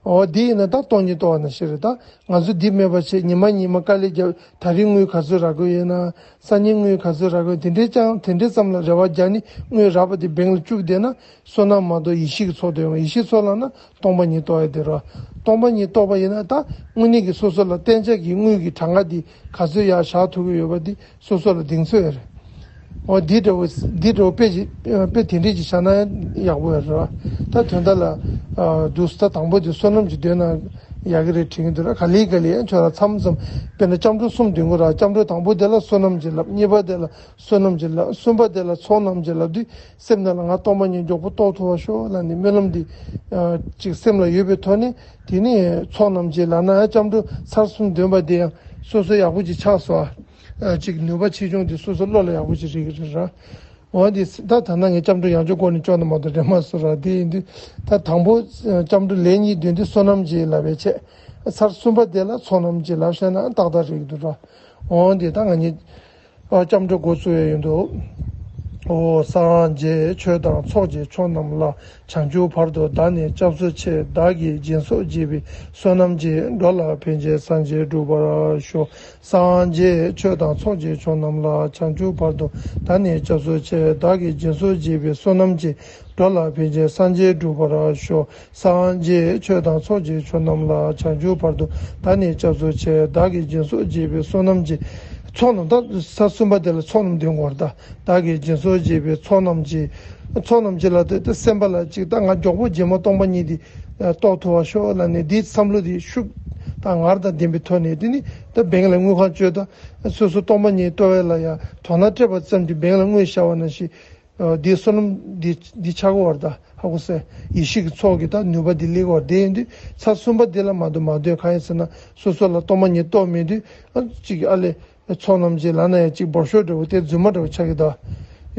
འོ་དེ་ཡིན་ན་ད་སྟོང་ཉིད་རྟོགས་པ་ནང་བཞིན་རེད། ད་ང་ཚོ་འདི་མེད་པ་བྱས་ཉི་མ་ཉི་མ་དཀའ་ལས་རྒྱབ། ད་རིང་དངུལ་ག་ཚོད་རག་གི་ཡོད་ན། སང་ཉིན་དངུལ་ག་ཚོད་རག་གི་ཡོད། དེ་འདྲའི་ཅང་དེ་འདྲའི་ཙམ་ལ་རེ་བ་རྒྱག་ནས་དངུལ་རག་པ་དེ་བེང་ལ་བཅུག་བསྡད་ན་བསོད་ནམས་མ་གཏོགས་ཡེ་ཤེས་ཀྱི་ཚོགས་དེ་ཡོང་། ཡེ་ཤེས་ཚོགས་ལབ་ན་སྟོང་པ་ཉིད་རྟོགས་ཡ་དེ་རེད། སྟོང་པ་ཉིད་རྟོགས་པ་ཡིན་ན་ད་དངོས་གནས་ཀྱི་སོ་སོ་ལ་གཏན་འཇགས་ཀྱི་དངུལ་གྱི་གྲངས་ཀ་དེ་ག་ཚོད་ཡར་བཞག་ཐུབ་ཀྱི་ཡོད་པ་དེ་སོ་སོ་ལ་གདེང་ཚོད་རེད། འོ་འདི་འདྲ་བོ་འདི་འདྲ་བོ་དཔེ་ཅིག་དཔེ་དེ་འདྲས་ཅིག་བཞག་ན་ཡག་པོ་ཡོད་རེད། ད་དོན་དག་ལ་འདུག་ད་དང་པོ་དེ་བསོད་ནམས་ཀྱི་འདོད་ན་ཡག་གི་རེད་དྲན་གྱི་འདུག་ར། ག་ལེ་ག་ལེ་ཡང་ཁྱོད་རང་མཚམས་མཚམས་དཔེར་ན་སྐྱབས་འགྲོ་གསུམ་འདོན་དགོས་ར། སྐྱབས་འགྲོ་དང་པོ་དེ་ལ་བསོད་ནམས་ཀྱི་ལབ། གཉིས་པ་དེ་ལ་བསོད་ནམས་ཀྱི་ལབ། གསུམ་པ་དེ་ལ་ཚོགས་རྣམས་ཀྱི་ལབ་དུས་སེམས་ནང་ལ་ང་སྟོང་པ་ཉིད་མགྱོགས་པོ་རྟོགས་ཐུབ་པ་ཤོག་ལབ་ནས་སྨོན་ལམ་འདི་ཅིག་སེམས་ལ་ཡོད་པའི་ཐོག་ནས་དེ་ནས་ཚོགས་རྣམས་ཀྱི་ལབ་ན་ཡང་སྐྱབས་འགྲོ་ཚར་གསུམ་འདོན་པ་དེ་ཡང་སོ་སོ་ཡག་པོ་ཅིག་ཆགས་སོང་ཨ། ཅིག་ནུས་པ་ཆེ་ཆུང་དེ་སོ་སོ་བློ་ལ་ཡག་པོ་ཅིག་རེག་གི་རེད་ར། འོ་འདི་ད་ད་ན་ངས་སྐྱབས་འགྲོ་ཡང་བསྐྱར་སྐོར་ནས་སྐྱོར་ན་མ་གཏོགས་རེད་མ་སོང་ར། དེ་ཡིན་དུས་ད་དང་པོ་སྐྱབས་འགྲོ་ལན་གཉིས་འདོན་དུས་བསོད་ནམས་ཀྱི་ལབ་པའི་ཆེད། ཚར་གསུམ་པ་དེ་ལ་ཚོགས་རྣམས་ཀྱི་ལབ་བཤད་ན་ཏག་ཏག་རེད་འདུག་ར། འོ་འདི་ད་ང་གཉིས་སྐྱབས་འགྲོ་འགོ་བཙུགས་ཡས་ཡོད་འདུག་ཨོ་སངས་རྒྱས་ཆོས་དང་ཚོགས་ཀྱི་མཆོག་རྣམས་ལ། བྱང་ཆུབ་བར་དུ་བདག་ནི་སྐྱབས་སུ་མཆི། བདག་གིས་སྦྱིན་སོགས་བགྱིས་པའི་བསོད་ནམས་ཀྱིས། འགྲོ་ལ་ཕན་ཕྱིར་སངས་རྒྱས་འགྲུབ་པར་ཤོག་སངས་རྒྱས་ཆོས་དང་ཚོགས་ཀྱི་མཆོག་རྣམས་ལ། བྱང་ཆུབ་བར་དུ་བདག་ནི་སྐྱབས་སུ་མཆི། བདག་གིས་སྦྱིན་སོགས་བགྱིས་པའི་བསོད་ནམས་ཀྱིས། འགྲོ་ལ་ཕན་ཕྱིར་སངས་རྒྱས་འགྲུབ་པར་ཤོག་སངས་རྒྱས་ཆོས་དང་ཚོགས་ཀྱི་མཆོག་རྣམས་ལ། བྱང་ཆུབ་བར་དུ་བདག་ནི་སྐྱབས་སུ་མཆི། བདག་གིས་སྦྱིན་སོགས་བགྱིས་པའི་བསོད་ནམས་ཀྱིས། ཚོགས་རྣམས་ད་ས་གསུམ་པ་དེ་ལ་ཚོགས་རྣམས་འདོན་དགོས་རེད་ད། བདག་གིས་སྦྱིན་སོགས་བགྱིས་པའི་ཚོགས་རྣམས་ཀྱིས། ཚོགས་རྣམས་ཀྱིས་ལ་དེ་དེ་སེམས་པ་ལ་ཅིག་ད་ང་མགྱོགས་པོ་རྗེས་མ་སྟོང་པ་ཉིད་དེ་རྟོགས་ཐུབ་པ་ཤོག་ལབ་ནས་འདིའི་བསམ་བློ་དེ་ཤུགས་དང་ངར་དང་ལྡན་པའི་ཐོག་ནས་དེ་ནི་ད་བེང་ལ་དངུལ་ཁང་བཅོལ་ད་སོ་སོ་སྟོང་པ་ཉིད་རྟོགས་པའི་ལ་ཡང་དོ་སྣང་སྤྲད་པ་ཙམ་གྱིས་བེང་ལ་དངུལ་བཞག་པ་ནང་བཞིན། འདིའི་བསོད་ནམས་འདི་འདི་ཆགས་ཀྱི་ཡོད་རེད་ད། ཧ་གོ་སོང་། ཡེ་ཤེས་ཀྱི་ཚོགས་ཀྱི་ད་ནུས་པ་འདི་སླེབས་ཀྱི་ཡོད་རེད། དེ་ཡིན་དུས་ཚར་གསུམ་པ་འདི་ལ་མ་འདོད་མ་འདོད་གང་ཡིན་ཟེར་ན་སོ་སོ་ལ་སྟོང་པ་ཉིད་རྟོགས་མེད་དུས་ཨ་ཅིག་ཨ་ལས་ཚོགས་རྣམས་ཀྱི་ལབ་ན་ཡང་ཅིག་འབོར་ཤོག་འདྲ་བོ་དེ་རྫུན་མ་འདྲ་བོ་ཆགས་ཀྱི་ད།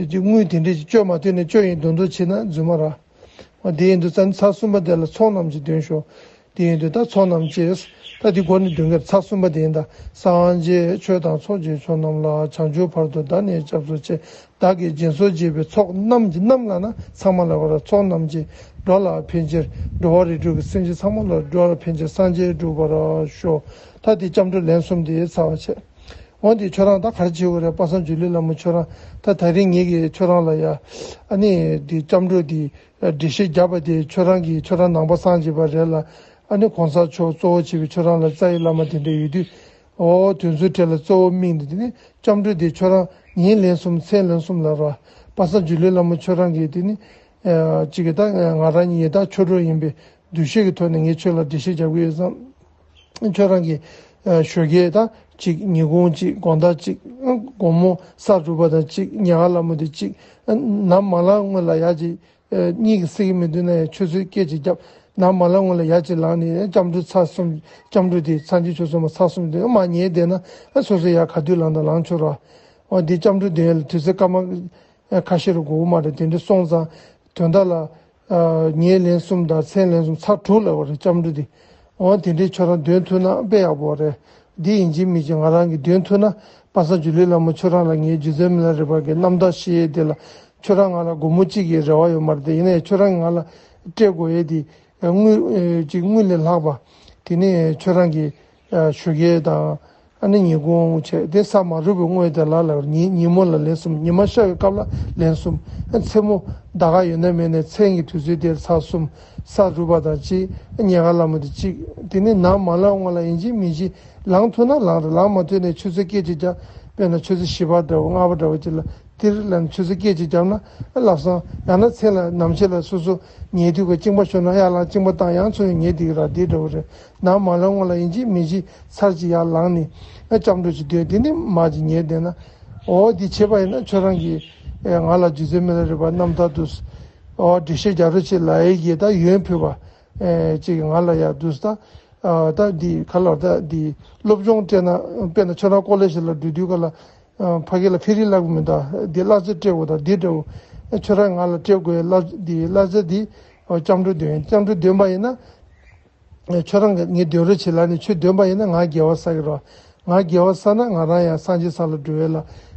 ཅིག་དངུལ་དེ་འདྲས་ཅིག་བཅོལ་མ་ཐུབ་ནས་བཅོལ་ཡིན་མདོག་མདོག་བྱེད་ན་རྫུན་མ་རེད། འོ་དེ་ཡིན་དུས་ཚར་ཚར་གསུམ་པ་དེ་ལ་ཚོགས་རྣམས་ཀྱིས་འདོན་ཤོག་དེ་ཡིན་དུས་ད་ཚོགས་རྣམས་ཀྱིས། ད་འདི་སྒོ་ནས་འདོན་གྱི་ཚར་གསུམ་པ་དེ་ཡིན་ད། སངས་རྒྱས་ཆོས་དང་ཚོགས་ཀྱི་མཆོག་རྣམས་ལ། བྱང་ཆུབ་བར་དུ་བདག་ནི་སྐྱབས་སུ་མཆི། བདག་གིས་སྦྱིན་སོགས་བགྱིས་པའི་ཚོགས་རྣམས་ཀྱི་རྣམས་ལབ་ན་ཚང་མ་ལ་བར་ཚོགས་རྣམས་ཀྱིས། འགྲོ་ལ་ཕན་ཕྱིར་འགྲོ་བ་རིགས་དྲུག་གི་སེམས་ཅན་ཚང་མ་ལ་འགྲོ་བ་ཕན་ཕྱིར་སངས་རྒྱས་འགྲུབ་པར་ཤོག་ད་འདི་སྐྱབས་འགྲོ་ལན་གསུམ་དེ་ཚར་བ་བྱས། འོན་ཏེ་ཁྱོད་རང་ད་ག་རེ་བྱེད་དགོས་རེད། དཔག་བསམ་འཇུག་ལུས་ལྷ་མོ་ཁྱོད་རང་ད་ད་རིང་ངེད་ཀྱིས་ཁྱོད་རང་ལ་ཡ་ཨ་ནི་འདི་སྐྱབས་འགྲོ་འདི་འགྲེལ་བཤད་བརྒྱབ་པ་དེ་ཁྱོད་རང་གིས་ཁྱོད་རང་ནང་པ་སངས་རྒྱས་པ་རེད་ལ་ཨ་ནི་གོང་ས་མཆོག་གཙོ་བོ་བྱས་པའི་ཁྱོད་རང་ལ་རྩ་བའི་བླ་མ་དེ་འདྲ་ཡོད་དུས་འོ་དོན་ཚུལ་གྲས་ལ་གཙོ་བོ་དམིགས་ནས་དེ་ནི་སྐྱབས་འགྲོ་དེ་ཁྱོད་རང་ཉིན་ལན་གསུམ་མཚན་ལན་གསུམ་ལབ་ར་དཔག་བསམ་འཇུག་ལུས་ལྷ་མོ་ཁྱོད་རང་གིས་དེ་ནི་གཅིག་གིས་ད་ང་རང་ཉིད་ད་ཆོས་གྲོགས་ཡིན་པའི་འདུ་ཤེས་ཀྱི་ཐོག་ནས་ངས་ཁྱོད་ལ་འགྲེལ་བཤད་རྒྱག་གི་ཡོད་བསམ། ཁྱོད་རང་གི་ཞོགས་ཀས་ད་གཅིག་ཉིན་གུང་གཅིག་དགོང་དག་གཅིག་དགོང་མོ་ས་རུབ་པ་དང་གཅིག་ཉལ་ཁ་ལ་མོ་དེ་གཅིག་ནམ་མ་ལངས་སྔོན་ལ་ཡར་གཅིག་གཉིད་ཀྱིས་སད་ཀྱི་མི་འདུག་ན་ཡང་ཆུ་ཚོད་སྐད་ཅིག་བརྒྱབ། ནམ་མ་ལངས་སྔོན་ལ་ཡར་གཅིག་ལངས་ནས་སྐྱབས་འགྲོ་ཚར་གསུམ་སྐྱབས་འགྲོ་དེ་སངས་རྒྱས་ཆོས་གསུངས་པ་ཚར་གསུམ་དེ་མར་ཉལ་བསྡད་ན་སོ་སོ་ཡར་ག་དུས་ལངས་དང་ལངས་ཆོག་ར། འོ་དེ་སྐྱབས་འགྲོ་དེ་ལ་དུས་ཚོད་སྐར་མ། ཁ་ཤས་རུ་དགོས་མ་རེད། དེ་འདྲ་སོང་ཙང་དོན་དག་ལ་ཉིན་ལན་གསུམ་དང་མཚན་ལན་གསུམ་ཚར་དྲུག་ལབ་པ་རེད་སྐྱབས་འགྲོ་དེ། འོ་དེ་འདྲའི་ཁྱོད་རང་འདོན་ཐུབ་ན་དཔེ་ཡག་པོ་རེད། འདི་ཡིན་གཅིག་མིན་གཅིག་ང་རང་གིས་འདོན་ཐུབ་ན་དཔག་བསམ་འཇུག་ལུས་ལྷ་མོ་ཁྱོད་རང་ལ་ངའི་རྗེ་བཙུན་མི་ལ་རས་པ་གི་རྣམ་ཐར་བཤད་ཡས་དེ་ལ་ཁྱོད་རང་ང་ལ་སྒོར་མོ་གཅིག་གི་རེ་བ་ཡོད་མ་རེད་དེ་ཡིན་ནའི་ཁྱོད་རང་གིས་ང་ལ་སྤྲད་དགོས་ཡས་དེ་དངུལ་ཅིག་དངུལ་ལས་ལྷག་པ་དེ་ནས་ཁྱོད་རང་གིས། ཞོགས་ཀས་དང་ཨ་ནི་ཉིན་གུང་བྱས་དེ་ས་མ་རུབ་པའི་སྔོན་དེ་ལ་ལ་ཉིན་ཉིན་མོ་ལ་ལན་གསུམ། ཉི་མ་ཤར་བའི་སྐབས་ལ་ལན་གསུམ། མཚན་མོ་ཟླ་ག་ཡོད་ན་མེད་ན་མཚན་གྱི་དུས་ཚོད་དེར་ཚར་གསུམ། ས་རུབ་པ་དང་གཅིག་ཉལ་ཁ་ལ་མོ་དེ་གཅིག་དེ་ནི་ནམ་མ་ལངས་སྔོན་ལ་ཡིན་གཅིག་མིན་གཅིག་ལངས་ཐུབ་ན་ལངས་རེད། ལངས་མ་ཐུབ་ན་ཆུ་ཚོད་སྐད་ཅིག་རྒྱབ། དཔེར་ན་ཆུ་ཚོད་བཞི་པ་འདྲ་བོ་ལྔ་པ་འདྲ་བོ་ཅིག་ལ་ དེར་ལ་ཆུ་ཚོད་སྐད་ཅིག་བརྒྱབ་ན་ལབ་སོང་། ཡང་ན་མཚན་ལ་ནམ་ཕྱེད་ལ་སོ་སོ་ཉལ་དུས་ཀ་གཅིན་པ་ཤོར་ན་ཡར་ལངས་གཅིན་པ་བཏང་ཡང་ཚུར་ཡང་ཉལ་བསྡད་ཀྱི་ར་དེ་འདྲ་བོ་རེད། ནམ་མ་ལངས་སྔོན་ལ་ཡིན་གཅིག་མིན་གཅིག་ཚར་གཅིག་ཡར་ལངས་ནས་སྐྱབས་འགྲོ་ཅིག་འདོན། དེ་ནས་མར་ཅིག་ཉལ་བསྡད་ན། འོ་འདི་བྱས་པ་ཡིན་ན་ཁྱོད་རང་གིས་ང་ལ་རྗེ་བཙུན་མི་ལ་རས་པ་རྣམ་ཐར་དུ་འོ་འགྲེལ་བཤད་རྒྱག་རོགས་བྱེད་ལབ་ཡས་ཀྱི་ད་ཡོན་ཕུལ་བ་ཅིག་ང་ལ་ཡར་འདུག་ད། ད་འདི་ག་ལ་ད་འདི་སློབ་སྦྱོང་སྤྲད་ན་དཔེར་ན་ཁྱོད་རང་ཀོ་ལེ་ཇི་ལ་འགྲོ་དུས་ག་ལ། ཕ་གི་ལ་ཕེ་རི་ལབ་གི་མི་འདུག་འདི་གླ་ཆ་སྤྲད་དགོས་དང་འདི་འདྲ་བོ། ཁྱོད་རང་ང་ལ་སྤྲད་དགོས་གླ་འདི་གླ་ཆ་འདི་སྐྱབས་འགྲོ་འདོན། སྐྱབས་འགྲོ་འདོན་པ་ཡིན་ན། ཁྱོད་རང་གིས་ངས་འདོན་རོགས་བྱེད་ལབ་ནས་ཁྱོད་འདོན་པ་ཡིན་ན་ང་དགེ་བ་བསགས་ཀྱི་རོགས། ང་དགེ་བ་བསགས་ན་ང་རང་ཡང་སངས་རྒྱས་ས་ལ་འགྲོ་བའི་ལ་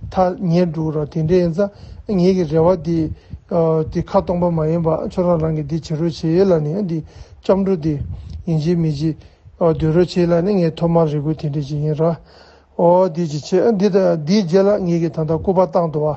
ཐག་ཉེ་འགྲོ་རོགས། དེ་འདྲ་ཡིན་ཙང་ངེད་ཀྱི་རེ་བ་འདི་འདི་ཁ་སྟོང་པ་མ་ཡིན་པ་ཁྱོད་རང་རང་གིས་འདི་བྱེད་རོགས་བྱེད་ལབ་ནས་འདི་སྐྱབས་འགྲོ་འདི་ཡིན་གཅིག་མིན་གཅིག་འདོན་རོགས་བྱེད་ལབ་ནས་ངས་ཐོག་མར་རེ་སྐུལ་དེ་འདྲ་ཅིག་ཡིན་ར། ཨོ་འདི་ཅི་བྱེད། འདི་ད་འདིའི་རྗེས་ལ་ངེད་ཀྱིས་ད་ལྟ་སྐུ་པར་བཏང་འདུག་བ།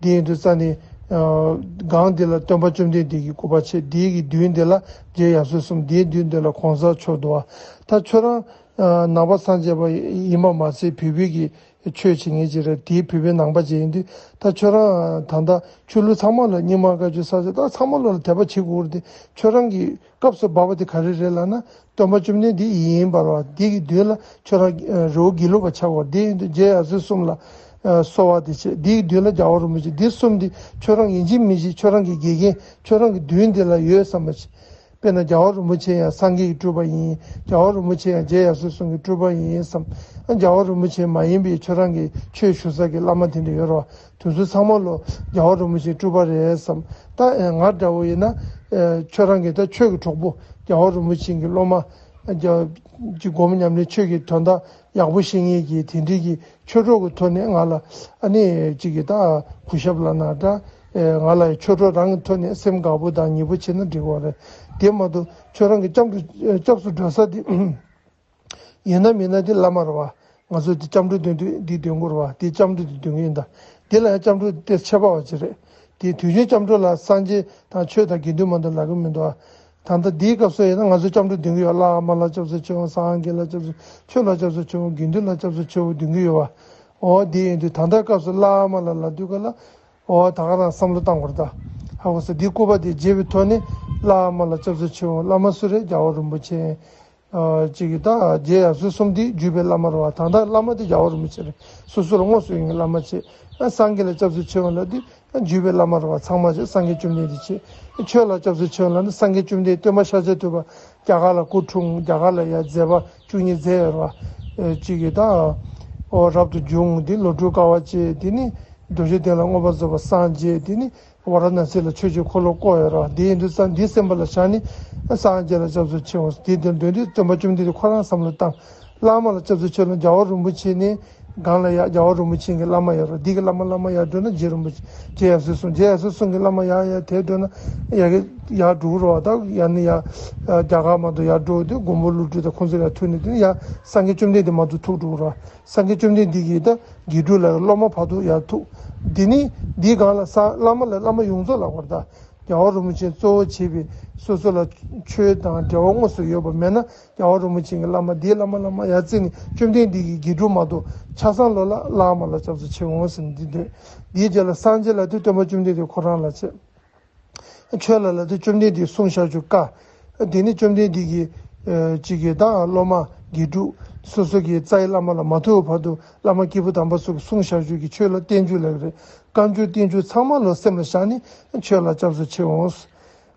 འདི་ཡིན་དུས་ཙ་ནི། སྒང་འདི་ལ་སྟོན་པ་བཅོམ་ལྡན་འདས་ཀྱི་སྐུ་པར་བྱས། འདི་གི་མདུན་འདི་ལ་རྗེ་ཡབ་སྲས་གསུམ། འདིའི་མདུན་འདི་ལ་གོང་ས་མཆོག་འདུག་བ། ད་ཁྱོད་རང་ནང་པ་སངས་རྒྱས་པ་ཡིན་པ་མ་ཚད་བོད་བོད་ཀྱི་ཆོས་བྱེད་མཁན་ཅིག་རེད། དེའི་བོད་པའི་ནང་པ་ཅིག་ཡིན་དུས་ད་ཁྱོད་རང་ད་ལྟ་ཆོས་ལུགས་ཚང་མ་ལ་རྙིང་མ་བཀའ་བརྒྱུད་ས་ཆ་ད་ཚང་མ་ལ་དད་པ་བྱེད་དགོས་རེད་དེ། ཁྱོད་རང་གི་སྐབས་སུ་བབས་པ་དེ་ག་རེ་རེད་ལབ་ན། སྟོན་པ་བཅོམ་ལྡན་འདས་ཡིན་པར་བ། འདི་གི་མདུན་ལ་ཁྱོད་རང་རི་བོ་དགེ་ལུགས་པ་ཆགས་དགོས། འདི་ཡིན་དུས་རྗེ་ཡབ་སྲས་གསུམ་ལ་གསོལ་བ་འདེབས་བྱས། འདི་གི་མདུན་ལ་རྒྱལ་བ་རིན་པོ་ཆེ། འདི་གསུམ་འདི་ཁྱོད་རང་ཡིན་གཅིག་མིན་གཅིག་ཁྱོད་རང་གི་དགེ་རྒན་ཁྱོད་རང་གི་མདུན་འདི་ལ་ཡོད་བསམ་པ་བྱས། དཔེར་ན་རྒྱལ་བ་རིན་པོ་ཆེ་ཡང་སངས་རྒྱས་ཀྱི་སྤྲུལ་པ་ཡིན། རྒྱལ་བ་རིན་པོ་ཆེ་ཡང་རྗེ་ཡབ་སྲས་གསུམ་གྱི་སྤྲུལ་པ་ཡིན་བསམ། རྒྱལ་བ་རིན་པོ་ཆེ་མ་ཡིན་པའི་ཁྱོད་རང་གི་ཆོས་ཞུ་ས་གི་བླ་མ་དེ་འདྲ་ཡོད་རེད་བ། དེ་ཚོ་ཚང་མ་ལོ་རྒྱལ་བ་རིན་པོ་ཆེའི་སྤྲུལ་པ་རེད་བསམ། ད་ང་འདྲ་བོ་ཡིན་ན། ཁྱོད་རང་གི་ད་ཆོས་ཀྱི་གྲོགས་པོ་རྒྱལ་བ་རིན་པོ་ཆེ་གི་སློབ་མ། རྒྱ་ཀྱི་སྒོམ་ཉམས་ལེན་ཆོས་ཀྱི་དོན་དག་ཡག་པོ་ཤེས་མཁན་གྱི་དེ་འདྲའི་གི་ཆོས་གྲོགས་ཀྱི་ཐོག་ནས་ང་ལ་ཨ་ནི་གཅིག་གི་ད་གུས་ཞབས་ལབ་ན་འདྲ། ང་ལ་ཆོས་གྲོགས་རང་གི་ཐོག་ནས་སེམས་དགའ་པོ་དང་ཉེ་པོ་བྱེད་ན་འགྲིག་གི་རེད། དེ་མ་གཏོགས་ཁྱོད་རང་གི་སྐྱབས་འགྲོ་སྐྱབས་སུ་འགྲོ་ས་དེ། ཡིན་ན་མིན་ན་དེ་བླ་མ་རེད་བ། ང་ཚོ་དེ་སྐྱབས་འགྲོ་འདོན་དུས་འདི་འདོན་དགོས་རེད་བ། དེ་སྐྱབས་འགྲོ་དེ་འདོན་གྱི་ཡིན་ད། དེ་ལ་ཡང་སྐྱབས་འགྲོ་དེ་ཁྱད་པར་བ་ཅིག་རེད། དེ་དུས་རྒྱུན་སྐྱབས་འགྲོ་ལ་སངས་རྒྱས་དང་ཆོས་དང་དགེ་འདུན་མ་གཏོགས་ལབ་ཀྱི་མི་འདུག་བ། ད་ལྟ་འདིའི་སྐབས་སུ་ཡིན་ན་ང་ཚོ་སྐྱབས་འགྲོ་འདོན་གྱི་ཡོད། བླ་མ་ལ་སྐྱབས་སུ་མཆིའོ། སངས་རྒྱས་ལ་སྐྱབས་སུ། ཆོས་ལ་སྐྱབས་སུ་མཆིའོ། དགེ་འདུན་ལ་སྐྱབས་སུ་མཆིའོ་འདོན་གྱི་ཡོད་བ། འོ་དེ་ཡིན་དུས་ད་ལྟ་སྐབས་སུ་བླ་མ་ལ་ལབ་དུས་ག་ལ། འོ་ད་ག་རང་བསམ་བློ་བཏང་དགོས་རེད་ད། ཧ་གོ་སོང་། འདི་སྐུ་པར་དེ་མཇལ་བའི་ཐོག་ནས་བླ་མ་ལ་སྐྱབས་སུ་མཆིའོ། བླ་མ་སུ་རེད། རྒྱལ་བ་རིན་པོ་ཆེ། ཨ་གཅིག་གིས་ད་རྗེ་ཡབ་སྲས་གསུམ་འདི་བརྒྱུད་པའི་བླ་མ་རེད་བ། ད་ལྟ་བླ་མ་དེ་རྒྱལ་བ་རིན་པོ་ཆེ་རེད། སོ་སོ་ལ་དངོས་སུ་ཡོང་བའི་བླ་མ་བྱས། ཨ་སངས་རྒྱས་ལ་སྐྱབས་སུ་མཆིའོ་ལབ་དུས་ཨ་བརྒྱུད་པའི་བླ་མ་རེད་བ། ཚང་མ་བྱས། སངས་རྒྱས་བཅོམ་ལྡན་འདས་བྱས། ཆོས་ལ་སྐྱབས་སུ་མཆིའོ་ལབ་ན་སངས་རྒྱས་བཅོམ་ལྡན་སྟོན་པ་ཤཱཀྱ་ཐུབ་པ་རྒྱ་གར་ལ་སྐུ་འཁྲུངས། རྒྱ་གར་ལ་ཡ་མཛད་པ་བཅུ་གཉིས་མཛད་ཡོད་རེད་བ། ཨ་གཅིག་གིས་ད་འོ་རབ་ཏུ་བྱུང་། དེ་ལོ་དྲུག་དཀའ་བ་སྤྱད། དེ་ནི་རྡོ་རྗེ་གདན་ལ་མངོན་པར་རྫོགས་པར་སངས་རྒྱས། དེ་ནི་ཝཱ་ར་ཎ་སི་ལ་ཆོས་ཀྱི་འཁོར་ལོ་བསྐོར་ཡོད་རེད་བ། དེ་ཡིན་དུས་ཙང་འདི་སེམས་པ་ལ་བཞག་ནས་སངས་རྒྱས་ལ་སྐྱབས་སུ་མཆིའོ། དེ་དོན་དོན་དུ་སྟོན་པ་བཅོམ་ལྡན་འདས་ཁོ་རང་བསམ་བློ་བཏང་། བླ་མ་ལ་སྐྱབས་སུ་མཆིའོ་ལ་རྒྱལ་བ་རིན་པོ་ཆེ་ནི་སྒང་ལ་ཡ་རྒྱལ་བ་རིན་པོ་ཆེ་གི་བླ་མ་ཡོད་རེད་བ། འདི་གི་བླ་མ་བླ་མ་ཡར་འགྲོ་ན་རྗེ་རིན་པོ་ཆེ། རྗེ་ཡབ་སྲས་གསུམ། རྗེ་ཡབ་སྲས་གསུམ་གི་བླ་མ་ཡར་ཡར་དེར་འགྲོ་ན་ཡ་གི་ཡར་འགྲོ་གི་རེད་བ། ད་ཡར་ནི་ཡ་རྒྱ་གར་མ་གཏོགས་ཡར་འགྲོ་དུས་མགོན་པོ་ཀླུ་སྒྲུབ་དང་ཁོང་ཚོ་ཡར་ཐུག་ནས་དེ་ནི་ཡ་སངས་རྒྱས་བཅོམ་ལྡན་འདས་མ་གཏོགས་ཐུག་འགྲོ་གི་རེད་བ། སངས་རྒྱས་བཅོམ་ལྡན་འདས་ཀྱི་ད་དགེ་ཕྲུག་ལ་སློབ་མ་བར་དུ་ཡར་ཐུག་འདི་ནི་འདིའི་སྒང་ལ་ས་བླ་མ་ལ་བླ་མ་ཡོངས་རྫོགས་ལབ་དགོས་རེད་ད། རྒྱལ་བ་རིན་པོ་ཆེ་གཙོ་བོ་བྱས་པའི་སོ་སོ་ལ་ཆོས་དང་འབྲེལ་བ་དངོས་སུ་ཡོད་པ་མེད་ན་རྒྱལ་བ་རིན་པོ་ཆེ་གི་བླ་མ་འདིའི་བླ་མ་བླ་མ་ཡར་བརྩིས་ནས་བཅོམ་ལྡན་འདས་ཀྱི་དགེ་ཕྲུག་མ་གཏོགས་ཆ་ཚང་ལོ་ལ་བླ་མ་ལ་སྐྱབས་སུ་མཆིའོ་ཟེར་ནས་འདི་འདོན། འདིའི་རྗེས་ལ་སངས་རྒྱས་ལ་དེ་སྟོན་པ་བཅོམ་ལྡན་འདས་ཁོ་རང་ལ་བྱེད། ཆོས་ལ་ལ་དེ་བཅོམ་ལྡན་འདས་གསུང་བཞག་རྒྱུ་བཀའ། དེ་ནི་བཅོམ་ལྡན་འདས་ཀྱི་ཨ་གཅིག་གི་ད་སློབ་མ་དགེ་ཕྲུག་སོ་སོ་གི་རྩ་བའི་བླ་མ་ལ་མ་ཐུག་བར་དུ་བླ་མ་སྐྱེས་བུ་དམ་པ་སོགས་ཀྱིས་གསུང་བཞག་རྒྱུ་གི་ཆོས་ལ་བསྟན་བཅོས་ལབ་ཀྱི་རེད། བཀའ་འགྱུར་བསྟན་བཅོས་ཚང་མ་ལོ་སེམས་ལ་བཞག་ནས་ཆོས་ལ་སྐྱབས་སུ་མཆིའོ།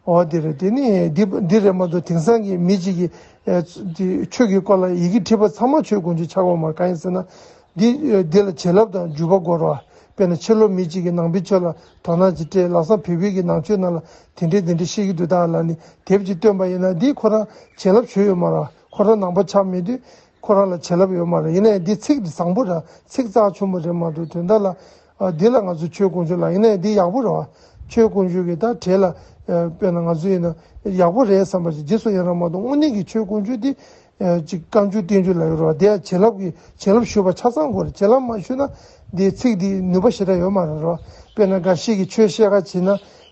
འོ་དེ་རེད། དེ་ནི་འདི་འདི་རེད་མ་གཏོགས་དེང་སང་གི་མི་གཅིག་གིས་ཨ་དེ་ཆོས་ཀྱི་སྐོར་ལ་ཡི་གེ་བྲིས་པ་ཚང་མ་ཆོས་དཀོན་མཆོག་ཆགས་ཡོད་མ་རེད། གང་ཡིན་ཟེར་ན། འདི་འདི་ལ་བྱིན་རླབས་དང་འཇུག་པ་དགོས་རེད་བ། དཔེར་ན་ཕྱི་ལོགས་མི་གཅིག་གིས་ནང་པའི་ཆོས་ལ་དོ་སྣང་ཅིག་སྤྲད། ལམ་སང་བོད་པའི་གི་ནང་ཆོས་ནང་ལ་དེ་འདྲས་དེ་འདྲས་བཤད་ཀྱི་འདུག་ད་ལབ་ནས་དེབ་ཅིག་བཏོན་པ་ཡིན་ན་འདི་ཁོ་རང་བྱིན་རླབས་བྱུང་ཡོད་མ་རེད། ཁོ་རང་ནང་པ་ཆགས་མེད་དུས་ཁོ་རང་ལ་བྱིན་རླབས་ཡོད་མ་རེད། ཡིན་ན་ཡང་འདི་ཚིག་འདི་བཟང་པོ་རེད། ཚིག་རྩ་ཆེན་པོ་རེད་མ་གཏོགས་དོན་དག་ལ་ཨ་འདི་ལ་ང་ཚོ་ཆོས་དཀོན་མཆོག་ལ་ཡིན་ན་ཡང་འདི་ཡག་པོ་རེད་བ། ཆོས་དཀོན་མཆོག་གི་ད་གྲས་ལ་ཨ་དཔེར་ན་ང་ཚོ་ཡིན་ན་ཡག་པོ་རེད་བསམ་པ་ཞིག་རྗེས་སུ་ཡིན་ར་མ་གཏོགས་དངོས་གནས་ཀྱི་ཆོས་དཀོན་མཆོག་འདི། ཨ་ཅིག་བཀའ་འགྱུར་བསྟན་འགྱུར་ལབ་ཡོད་རེད་བ། དེ་ཡང་བྱིན་རླབས་ཀྱི་བྱིན་རླབས་ཞུགས་པ་ཆ་ཚང་དགོས་རེད། བྱིན་རླབས་མ་ཞུགས་ན་འདིའི་ཚིག་འདི་ནུས་པ་ཞེ་དྲག་ཡོད་མ་རེད་རོ། དཔེར་ན་འགའ་ཞིག་གིས་ཆོས་བཤད་ཁ་བྱེད་ན་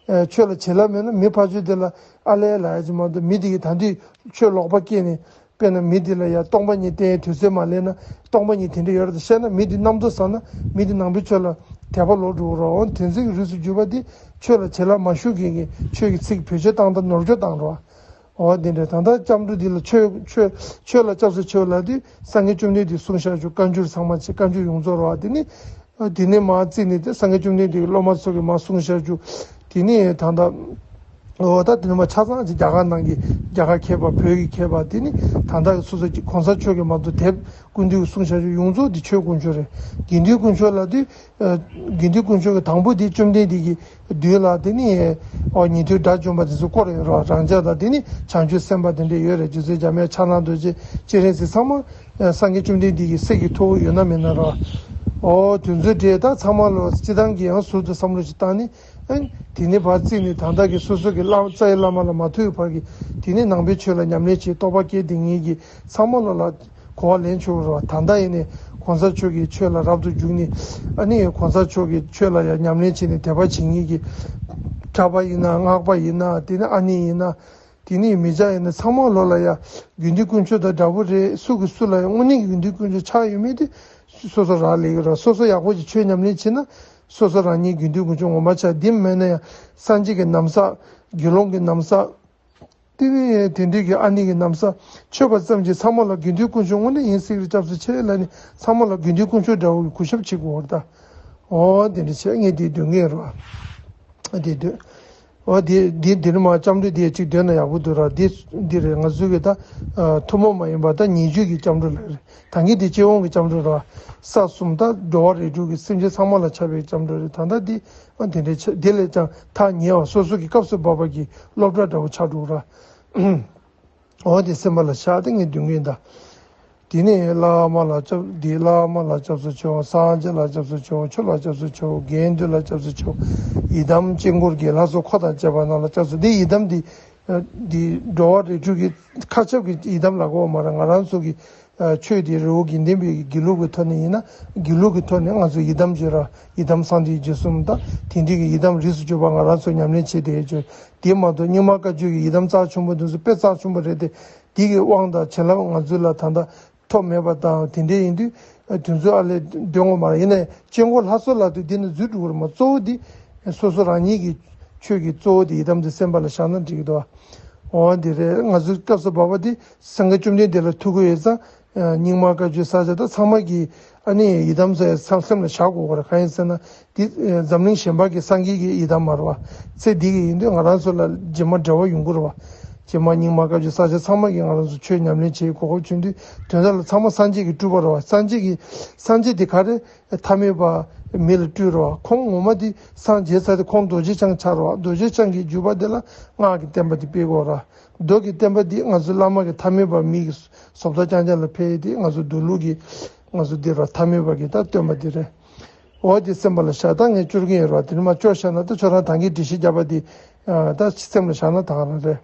ཨ་ཆོས་ལ་བྱིན་རླབས་མེད་ན་མི་ཕར་ཕྱོགས་དེ་ལ་ཨ་ལས་ལབ་ཡ་ཅིག་མ་གཏོགས་མི་དེ་གིས་ད་དུང་ཆོས་ལོག་པ་སྐྱེས་ནས་དཔེར་ན་མི་དེ་ལ་ཡ་སྟོང་པ་ཉིད་བསྟན་དུས་ཚོད་མ་སླེབས་ན་སྟོང་པ་ཉིད་དེ་འདྲ་ཡོད་རེད་བཤད་ན་མི་དེ་རྣམ་རྟོག་ཟ་ན་མི་དེ་ནང་པའི་ཆོས་ལ་ དད་པ་ལོག་འགྲོ་གི་རེད། འོ་དེ་ཚོའི་རིགས་སུ་གྱུར་པ་དེ་ཆོས་ལ་བྱིན་རླབས་མ་ཞུགས་མཁན་གྱི་ཆོས་ཀྱི་ཚིག་བེད་སྤྱོད་བཏང་དང་ནོར་འཁྲུལ་བཏང་འགྲོ་བ། འོ་དེ་འདྲ། ད་ལྟ་སྐྱབས་འགྲོ་འདི་ལ་ཆོས་ཆོས་ཆོས་ལ་སྐྱབས་སུ་མཆིའོ་ལབ་དུས་སངས་རྒྱས་བཅོམ་ལྡན་འདས་གསུངས་བཞག་རྒྱུ་བཀའ་འགྱུར་ཚང་མ་བྱས། བཀའ་འགྱུར་ཡོངས་རྫོགས་རེད་བ། དེ་ནི་དེ་ནས་མར་བརྩིས་ནས་དེ་སངས་རྒྱས་བཅོམ་ལྡན་འདས་ཀྱི་སློབ་མ་ཚོ་གིས་མར་གསུངས་བཞག་རྒྱུ། དེ་ནས་ད་ལྟ་འོ་ད་དེ་ནས་མར་ཆ་ཚང་ཅིག་རྒྱ་གར་ནང་གི་རྒྱ་གར་མཁས་པ། བོད་ཀྱི་མཁས་པ། དེ་ནི་ད་ལྟ་གི་སོ་སོ་གི་གོང་ས་མཆོག་གིས་མ་གཏོགས་དེབ་ཀུན་བཏུས་གསུངས་བཞག་རྒྱུ་ཡོངས་རྫོགས་འདི་ཆོས་དཀོན་མཆོག་རེད། དགེ་འདུན་དཀོན་མཆོག་ལབ་དུས། ཨ། དགེ་འདུན་དཀོན་མཆོག་གི་དང་པོ་དེ་བཅོམ་ལྡན་འདས་ཀྱི་མདུན་ལ། དེ་ནི་ཨོ་ཉན་ཐོས་དགྲ་བཅོམ་པ་དེ་ཚོ་བསྐོར་ཡོད་རེད་བ། རང་ཅག་དང་དེ་ནི་བྱང་ཆུབ་སེམས་དཔའ་དེ་འདྲ་ཡོད་རེད། རྗེ་བཙུན་འཇམ་དབྱངས་ཕྱག་ན་རྡོ་རྗེ་སྤྱན་རས་གཟིགས་ཚང་མ། ཨ། སངས་རྒྱས་བཅོམ་ལྡན་འདས་ཀྱི་སྲས་ཀྱི་ཐུ་བོ་ཡོད་ན་མེད་ན་རེད་བ། ཨོ་དེ་ཚོའི་གྲས་ད་ཚང་མ་ལོ་སྤྱིར་བཏང་གི་ཡང་ཟུར་དུ་བསམ་བློ་ཞིག་བཏང་ནས། ཨ། དེ་ནས་ཕར་བརྩིས་ནས་ད་ལྟ་གི་སོ་སོ་གི་བླ་རྩ་བའི་བླ་མ་ལ་མ་ཐུག་པའི་བར་གྱི། དེ་ནས་ནང་པའི་ཆོས་ལ་ཉམས་ལེན་བྱེད། རྟོགས་པ་སྐྱེས་བསྡད་མཁན་གྱི་ཚང་མ་ལོ་ལ་གོ་བ་ལེན་ཆོག་རེད་བ། ད་ལྟ་ཡིན་ནའི་གོང་ས་མཆོག་གི་ཆོས་ལ་རབ་ཏུ་འཇུག་ནས། ཨ་ནི་གོང་ས་མཆོག་གི་ཆོས་ལ་ཡང་ཉམས་ལེན་བྱས་ནས་དད་པ་བྱེད་མཁན་གྱི་གྲྭ་པ་ཡིན་ན། སྔགས་པ་ཡིན་ན། དེ་ནི་ཨ་ནེ་ཡིན་ན། དེ་ནི་མི་སྐྱ་ཡིན་ན། ཚང་མ་ལོ་ལ་ཡང་དགེ་འདུན་དཀོན་མཆོག་དང་འདྲ་པོ་རེད། སུ་གིས་སུ་ལ་ཡང་དངོས་གནས་ཀྱི་དགེ་འདུན་དཀོན་མཆོག་ཆགས་ཡོད་མེད་དེ་སོ་སོ་རང་ལས་ཀྱི་རེད། སོ་སོ་ཡག་པོ་ཅིག་ཆོས་ཉམས་ལེན་བྱས་ན་སོ་སོ་རང་ཉིད་དགེ་འདུན་དཀོན་མཆོག་ངོ་མ་ཆགས། དེ་མེད་ན་ཡང་སངས་རྒྱས་ཀྱི་ན་བཟའ། དགེ་སློང་གི་ན་བཟའ། དེ་ནས་དེ་འདྲའི་གི་ཨ་ནེ་གི་ན་བཟའ་མཆོད་པ་ཙམ་གྱིས་ཚང་མ་ལ་དགེ་འདུན་དཀོན་མཆོག་དངོས་གནས་ཡིན་ཟེར་གྱི་རེད། སྐྱབས་སུ་མཆི་ལབ་ནས་ཚང་མ་ལ་དགེ་འདུན་དཀོན་མཆོག་འདྲ་བོ་གི་གུས་ཞབས་བྱེད་དགོས་པ་རེད་ད། འོ་དེ་འདྲ་བྱས། ངས་དེ་འདོན་གྱི་ཡོད་རེད་བ། དེ་འདོན། འོ་དེ་དེ་དེ་ནི་མར་སྐྱབས་འགྲོ་དེ་གཅིག་འདོན་ན་ཡག་པོ་འདུག་ར། དེ་འདི་རེད། ང་ཚོའི་གི་ད་ཨ་ཐུན་མོང་མ་ཡིན་པ་ད་ཉེ་བརྒྱུད་ཀྱི་སྐྱབས་འགྲོ་ལ་རེད། ད་གིན་དེ་སྤྱི་ཡོངས་ཀྱི་སྐྱབས་འགྲོ་ར། ས་གསུམ་ད་འགྲོ་བ་རིགས་དྲུག་གི་སེམས་ཅན་ཚང་མ་ལ་ཁྱབ་པའི་སྐྱབས་འགྲོ་རེད། ད་ལྟ་འདི། ཨ། དེ་འདྲའི་ཆ་དེ་ལས་ཀྱང་ཐག་ཉེ་བ། སོ་སོ་གི་སྐབས་སུ་བབ་པ་གི་སློབ་གྲྭ་འདྲ་བོ་ཆགས་འགྲོ་གི་ར། འོ་དེ་སེམས་པ་ལ་བཞག་སྟེ་ངས་འདོན་གྱི་ཡིན་ད། དེ་ནས་བླ་མ་ལ་སྐྱབས། དེ་བླ་མ་ལ་སྐྱབས་སུ་མཆིའོ། སངས་རྒྱས་ལ་སྐྱབས་སུ་མཆིའོ། ཆོས་ལ་སྐྱབས་སུ་མཆིའོ། དགེ་འདུན་ལ་སྐྱབས་སུ་མཆིའོ། ཡི་དམ་དཀྱིལ་འཁོར་གྱི་ལྷ་ཚོགས་འཁོར་དང་བཅས་པ་རྣམས་ལ་སྐྱབས་སུ། འདི་ཡི་དམ་འདི། འདི་འགྲོ་བ་རིགས་དྲུག་གི་མཁའ་ཁྱབ་ཀྱི་ཡི་དམ་ལབ་དགོས་མ་རེད། ང་རང་ཚོ་གི་ཆོས་དེ་རི་བོ་དགེ་ལྡན་པའི་དགེ་ལུགས་ཀྱི་ཐོག་ནས་ཡིན་ན། དགེ་ལུགས་ཀྱི་ཐོག་ནས་ང་ཚོ་ཡི་དམ་བརྗོད་ར། ཡི་དམ་གསང་འདུས་རྗེས་གསུམ་དང་དེ་འདྲའི་གི་ཡི་དམ་རིས་སུ་གྱུར་པ་ང་རང་ཚོ་ཉམས་ལེན་བྱེད་བསྡད་ཡོད། དེ་མ་གཏོགས་རྙིང་མ་བཀའ་བརྒྱུད་ཀྱི་ཡི་དམ་རྩ་ཆེན་པོ་དེ་ཚོ་དཔེ་རྩ་ཆེན་པོ་རེད་དེ། དེ་གི་དབང་དང་བྱིན་རླབས་ང་ཚོ་ལ་ད་ལྟ་ཐོབ་མེད་པ་དང་། དེ་འདྲ་ཡིན་དུས་དེ་ཚོ་ཨ་ལས་འདོན་དགོས་མ་རེད། ཡིན་ནའི་དཀྱིལ་འཁོར་ལྷ་ཚོགས་ལབ་དུས་འདི་ནི་འཛུལ་འགྲོ་གི་རེད་མ། གཙོ་བོ་འདི་སོ་སོ་རང་ཉིད་ཀྱི་ཆོས་ཀྱི་གཙོ་བོ་དེ་ཡི་དམ་དེ་སེམས་པ་ལ་བཞག་ན་འགྲིག་གི་འདུག་འོ་འདི་རེད། ང་ཚོའི་སྐབས་སུ་བབ་པ་དེ་སངས་རྒྱས་བཅོམ་ལྡན་འདས་ལ་ཐུག་གི་ཡོད་ཙང་། རྙིང་མ་བཀའ་བརྒྱུད་ས་སྐྱ་དང་ཚང་མ་གི་ཨ་ནི་ཡི་དམ་ཟེར་སེམས་སེམས་ལ་བཞག་དགོས་པ་རེད། གང་ཡིན་ཟེར་ན་འདི་འཛམ་གླིང་གཞན་པ་གི་སངས་རྒྱས་ཀྱི་ཡི་དམ་མ་རེད་བ། ཚེ་འདི་གི་ཡིན་དུས་ང་རང་ཚོ་ལ་རྗེས་མ་འབྲེལ་བ་ཡོང་གི་རེད་བ། རྗེས་མ་རྙིང་མ་བཀའ་བརྒྱུད་ས་སྐྱ་ཚང་མ་གི་ང་རང་ཚོ་ཆོས་ཉམས་ལེན་བྱེད་གོ་སྐབས་བྱུང་དུས་དོན་དག་ལ་ཚང་མ་སངས་རྒྱས་ཀྱི་སྤྲུལ་པ་རེད་བ། སངས་རྒྱས་ཀྱི་སངས་རྒྱས་དེ་ག་རེ། ཐ་མལ་པ་མི་ལ་སྤྲུལ་རོ། ཁོང་ངོ་མ་དེ་སངས་རྒྱས་ཚར་དེ་ཁོང་རྡོ་རྗེ་འཆང་ཆགས་རོ། རྡོ་རྗེ་འཆང་གི་བརྒྱུད་པ་དེ་ལ་སྔགས་ཀྱི་བསྟན་པ་དེ་སྤེལ་དགོས་ར། མདོ་གི་བསྟན་པ་འདི་ང་ཚོའི་བླ་མ་གི་ཐ་མལ་པ་མི་གི་བཟོ་ལྟ་རྐྱང་རྐྱང་ལ་ཕེབས་ཏེ། ང་ཚོ་མདོ་ལུགས་ཀྱི་ང་ཚོ་འདི་ར་ཐ་མལ་པ་གི་ད་སྟོན་པ་འདི་རེད། འོ་དེ་སེམས་པ་ལ་བཞག་ད་ངས་སྐྱོར་གྱི་ཡིན་ར། དེ་ནི་མ་སྐྱོར་བཞག་ན་ད་ཁྱོད་རང་ད་གིན་འགྲེལ་བཤད་བརྒྱབ་པ་འདི་ད་སེམས་ལ་བཞག་ན་ད་ག་རང་རེད།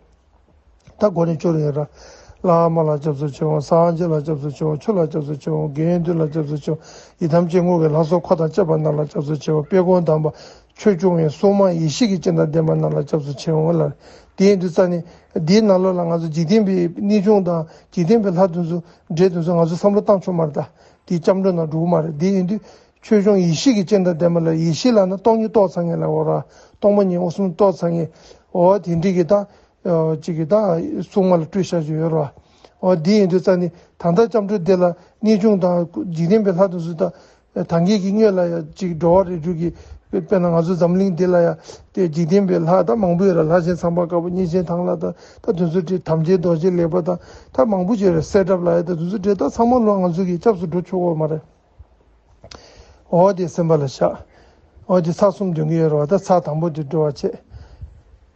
ད་མགོ་ནས་སྐྱོར་ཡིན་ར། བླ་མ་ལ་སྐྱབས་སུ་མཆིའོ། སངས་རྒྱས་ལ་སྐྱབས་སུ་མཆིའོ། ཆོས་ལ་སྐྱབས་སུ་མཆིའོ། དགེ་འདུན་ལ་སྐྱབས་སུ་མཆིའོ། ཡི་དམ་དཀྱིལ་འཁོར་གྱི་ལྷ་ཚོགས་འཁོར་དང་བཅས་པ་རྣམས་ལ་སྐྱབས་སུ་མཆིའོ། དཔལ་མགོན་དམ་པ་ཆོས་སྐྱོང་བའི་སྲུང་མ་ཡེ་ཤེས་ཀྱི་སྤྱན་དང་ལྡན་པ་རྣམས་ལ་སྐྱབས་སུ་མཆིའོ་ལ། དེ་ཡིན་དུས་ཙ་ནི་འདིའི་ནང་ལོགས་ལ་ང་ཚོ་འཇིག་རྟེན་པའི་གནས་ཆུང་དང་འཇིག་རྟེན་པའི་ལྷ་དེ་ཚོ་འདྲེ་དེ་ཚོ་ང་ཚོ་བསམ་བློ་བཏང་ཆོག་མ་རེད་ད། དེ་སྐྱབས་འགྲོ་ནང་འགྲོ་གི་མ་རེད། དེ་ཡིན་དུས་ཆོས་སྐྱོང་ཡེ་ཤེས་ཀྱི་སྤྱན་དང་ལྡན་པ་ལ། ཡེ་ཤེས་ལབ་ན་སྟོང་ཉིད་རྟོགས་ཚར་མཁན་ལ་འོ་ར། སྟོང་པ་ཉིད་འོད་གསུམ་རྟོགས་ཚར་མཁན། འོ་དེ་འདྲའི་གི་ད། ཨ། གཅིག་གིས་ད་སྲུང་མ་ལ་སྤྲུལ་བཞག་རྒྱུ་ཡོད་རེད་བ། འོ་འདི་ཡིན་དུས་ཙ་ནི་ད་ལྟ་སྐྱབས་འགྲོ་འདི་ལ་གནས་ཆུང་དང་འཇིག་རྟེན་པའི་ལྷ་དེ་ཚོ་ད་ད་གིན་གྱི་སྔོན་ལ་ཡང་གཅིག་འགྲོ་བ་རིགས་དྲུག་གི་དཔེར་ན་ང་ཚོ་འཛམ་གླིང་འདི་ལ་ཡང་དེ་འཇིག་རྟེན་པའི་ལྷ་ད་མང་པོ་ཡོད་རེད། ལྷ་ཆེན་ཚངས་པ་དཀར་པོ། གཉན་ཆེན་ཐང་ལྷ་དང་ད་དེ་ཚོ་བྲིས། དམ་ཅན་རྡོ་རྗེ་ལེགས་པ་དང་ད་མང་པོ་ཅིག་ཡོད་རེད། བསེ་སྒྲབ་ལ་ཡང་ད་དེ་ཚོ་བྲིས། ད་ཚང་མ་ལོ་ང་ཚོ་གིས་སྐྱབས་སུ་འགྲོ་ཆོག་གི་མ་རེད། འོ་དེ་སེམས་པ་ལ་བཞག་འོ་དེ་ཚར་གསུམ་འདོན་གྱི་ཡོད་རེད་བ། ད་ཚར་དང་པོ་དེ་འགྲོ་བ་བྱེད།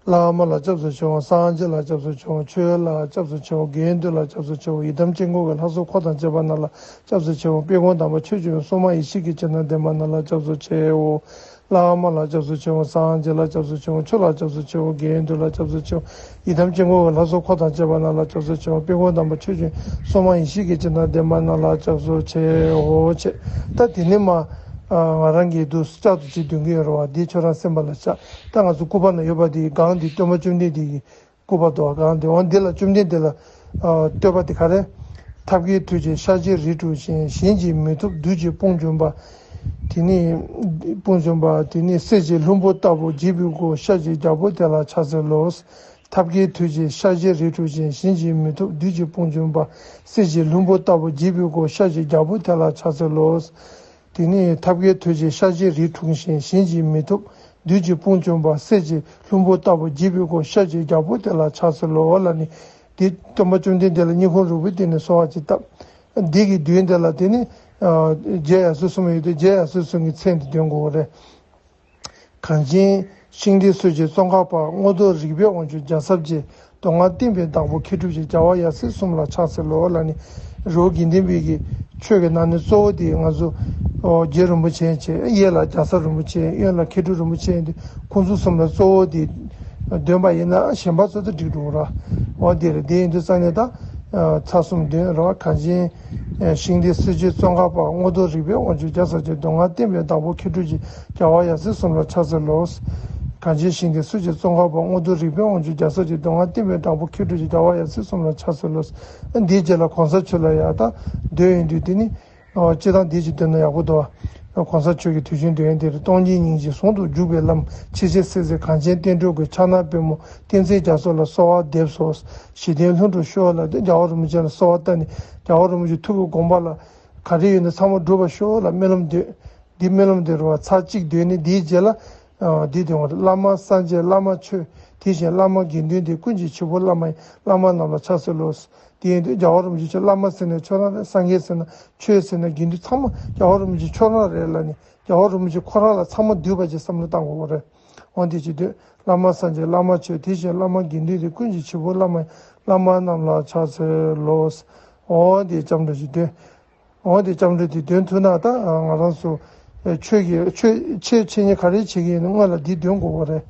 བླ་མ་ལ་སྐྱབས་སུ་མཆིའོ། སངས་རྒྱས་ལ་སྐྱབས་སུ་མཆིའོ། ཆོས་ལ་སྐྱབས་སུ་མཆིའོ། དགེ་འདུན་ལ་སྐྱབས་སུ་མཆིའོ། ཡི་དམ་དཀྱིལ་འཁོར་གྱི་ལྷ་ཚོགས་འཁོར་དང་བཅས་པ་རྣམས་ལ་སྐྱབས་སུ་མཆིའོ། དཔལ་མགོན་དམ་པ་ཆོས་སྐྱོང་བའི་སྲུང་མ་ཡེ་ཤེས་ཀྱི་སྤྱན་དང་ལྡན་པ་རྣམས་ལ་སྐྱབས་སུ་མཆིའོ། བླ་མ་ལ་སྐྱབས་སུ་མཆིའོ། སངས་རྒྱས་ལ་སྐྱབས་སུ་མཆིའོ། ཆོས་ལ་སྐྱབས་སུ་མཆིའོ། དགེ་འདུན་ལ་སྐྱབས་སུ་མཆིའོ། ཡི་དམ་དཀྱིལ་འཁོར་གྱི་ལྷ་ཚོགས་འཁོར་དང་བཅས་པ་རྣམས་ལ་སྐྱབས་སུ་མཆིའོ། དཔལ་མགོན་དམ་པ་ཆོས་སྐྱོང་སྲུང་མ་ཡེ་ཤེས་ཀྱི་སྤྱན་དང་ལྡན་པ་རྣམས་ལ་སྐྱབས་སུ་མཆིའོ་བྱས། ད་དེ་ནས་མར་ང་རང་གིས་འདུག་བསྐྱར་དུ་ཅིག་འདོན་གྱི་ཡོད་རེད་བ། འདི་ཁྱོད་རང་སེམས་པ་ལ་བཞག་ད་ང་ཚོ་སྐུ་པར་ན་ཡོད་པ་འདི་སྒང་འདི་སྟོན་པ་བཅོམ་ལྡན་འདས་ཀྱི་སྐུ་པར་འདུག་བ། སྒང་འདི་འོ་འདི་ལ་བཅོམ་ལྡན་འདས་ལ་བསྟོད་པ་འདི་ག་རེ། ཐབས་མཁས་ཐུགས་རྗེས་ཤཱཀྱའི་རིགས་དྲུག་ཅན། གཞན་གྱིས་མི་ཐུབ་བདུད་ཀྱི་དཔུང་འཇོམས་པ། དེ་ནས་དཔུང་འཇོམས་པ། དེ་ནས་གསེར་གྱི་ལྷུན་པོ་ལྟ་བུ་འཇིགས་པའི་སྒོ་ཤར་གྱི་རྒྱལ་པོ་དེ་ལ་ཕྱག་འཚལ་ལོ། ཐབས་མཁས་ཐོད་ཅན་ཤཱཀྱའི་རིགས་དྲུག་ཅན། གཞན་གྱིས་མི་ཐུབ་བདུད་ཀྱི་དཔུང་འཇོམས་པ། གསེར་གྱི་ལྷུན་པོ་ལྟ་བུ་འཇིགས་པའི་སྒོ་ཤར་གྱི་རྒྱལ་པོ་དེ་ལ་ཕྱག་འཚལ་ལོ། དེ་ནས་ཐབས་མཁས་ཐོད་ཅན་ཤཱཀྱའི་རིགས་དྲུག་ཅན། གཞན་གྱིས་མི་ཐུབ་བདུད་ཀྱི་དཔུང་འཇོམས་པ། གསེར་གྱི་ལྷུན་པོ་ལྟ་བུ་འཇིགས་པའི་སྒོ་ཤར་གྱི་རྒྱལ་པོ་དེ་ལ་ཕྱག་འཚལ་ལོ་ལབ་ནས། དེ་སྟོན་པ་བཅོམ་ལྡན་འདས་ལ་སྙིང་ཁོང་རུས་པའི་གཏིང་ནས་གསོལ་བ་ཅིག་བཏབ། འདི་གི་མདུན་དེ་ལ་དེ་ནི་ཨ་རྒྱལ་ཡབ་སྲས་གསུམ་ཡོད་དེ། རྒྱལ་ཡབ་སྲས་གསུམ་གྱི་མཚན་དེ་འདོན་དགོས་པ་རེད། གངས་ཅན་ཤིང་རྟའི་སྲོལ་འབྱེད་ཙོང་ཁ་པ། རྔོག་སྟོན་རིག་པའི་དབང་ཕྱུག་རྒྱལ་ཚབ་རྗེ། མདོ་སྔགས་བསྟན་པའི་བདག་པོ་མཁས་གྲུབ་རྗེ། རྒྱལ་བ་ཡབ་སྲས་གསུམ་ལ་ཕྱག་འཚལ་ལོ་ལབ་ནས། རི་བོ་དགེ་ལྡན་པའི་གི་ཆོས་ཀྱི་ནང་ནས་གཙོ་བོ་དེ་ང་ཚོ་ཨོ་རྗེ་རིན་པོ་ཆེ་བྱས། གཡས་ལ་རྒྱལ་ཚབ་རིན་པོ་ཆེ། གཡོན་ལ་མཁས་གྲུབ་རིན་པོ་ཆེ། དེ་ཁོང་ཚོ་གསུམ་ལ་གཙོ་བོ་དེ་འདོན་པ་ཡིན་ན་གཞན་པ་ཚོ་དང་འགྲིག་འགྲོ་ར། འོ་དེ་རེད། དེ་ཡིན་དུས་ཙང་ནས་ད་ཚར་གསུམ་འདོན་ར། གངས་ཅན་ཤིང་རྟའི་སྲོལ་འབྱེད་ཙོང་ཁ་པ། རྔོག་སྟོན་རིག་པའི་དབང་ཕྱུག་རྒྱལ་ཚབ་རྗེ། མདོ་སྔགས་བསྟན་པའི་བདག་པོ་མཁས་གྲུབ་རྗེ། རྒྱལ་བ་ཡབ་སྲས་གསུམ་ལ་ཕྱག་འཚལ་ལོ། གངས་ཅན་ཤིང་རྟའི་སྲོལ་འབྱེད་ཙོང་ཁ་པ། རྔོག་སྟོན་རིག་པའི་དབང་ཕྱུག་རྒྱལ་ཚབ་རྗེ། མདོ་སྔགས་བསྟན་པའི་བདག་པོ་མཁས་གྲུབ་རྗེ། རྒྱལ་བ་ཡབ་སྲས་གསུམ་ལ་ཕྱག་འཚལ་ལོ། འདིའི་རྗེས་ལ་གོང་ས་མཆོག་ལ་ཡང་ད་འདོན་ཡོང་དུས་དེ་ནི། ཨོ་སྤྱིར་བཏང་འདི་ཅིག་འདོན་ན་ཡག་པོ་འདུག་གོང་ས་མཆོག་གི་དུས་ཆེན་འདོན་ཡག་འདི་རེད། སྟོང་ཉིད་སྙིང་རྗེ་ཟུང་དུ་འཇུག་པའི་ལམ། ཆེས་ཆེར་གསལ་མཛད་གངས་ཅན་བསྟན་འགྲོའི་མགོན། ཕྱག་ན་པདྨོ་བསྟན་འཛིན་རྒྱ་མཚོ་ལ་གསོལ་བ་འདེབས་སོ། ཞི་བདེའི་ལྷུན་གྲུབ་ཤོག་ལབ་སྟེ་རྒྱལ་བ་རིན་པོ་ཆེ་ལ་གསོལ་བ་བཏབ་ནས། རྒྱལ་བ་རིན་པོ་ཆེ་ཐུགས་ཀྱི་དགོངས་པ་ལ་ག་རེ་ཡོད་ན་ཚང་མ་འགྲུབ་པར་ཤོག་ལ་སྨོན་ལམ་འདོན། འདི་སྨོན་ལམ་འདོན་རེད་བ། ཚར་གཅིག་འདོན་ནས་འདིའི་རྗེས་ལ། ཨ་འདི་དོན་བླ་མ་སངས་རྒྱས་བླ་མ་ཆོས། དེ་བཞིན་བླ་མ་དགེ་འདུན་ཏེ། ཀུན་གྱི་བྱེད་པོ་བླ་མ་ཡི། བླ་མ་རྣམས་ལ་ཕྱག་འཚལ་ལོ། དེ་ཡིན་དུས་རྒྱལ་བ་རིན་པོ་ཆེ་བླ་མ་ཟེར་ན་ཁྱོད་རང་རེད། སངས་རྒྱས་ཟེར་ན་ཆོས་ཟེར་ན་དགེ་འདུན་ཚང་མ་རྒྱལ་བ་རིན་པོ་ཆེ་ཁྱོད་རང་རེད་ལབ་ནས། རྒྱལ་བ་རིན་པོ་ཆེ་ཁོ་རང་ལ་ཚང་མ་འདུས་པ་ཅིག་བསམ་བློ་བཏང་དགོས་པ་རེད། འོ་དེ་བྱེད་དུས་བླ་མ་སངས་རྒྱས་བླ་མ་ཆོས། དེ་བཞིན་བླ་མ་དགེ་འདུན་ཏེ། ཀུན་གྱི་བྱེད་པོ་བླ་མ་ཡི། བླ་མ་རྣམས་ལ་ཕྱག་འཚལ་ལོ། འོ་དེ་ལྕམ་དྲལ་ཅིག་འདོན། འོ་དེ་ལྕམ་དྲལ་དེ་འདོན་ཐུབ་ན་ད་ང་རང་ཚོ་ཆོས་ཀྱི་ཆོས་ཆེ་ཆེ་ཉེ་ག་རེ་བྱེད་ཀྱི་ཡིན་ན་སྔོན་ལ་འདི་འདོན་དགོས་པ་རེད།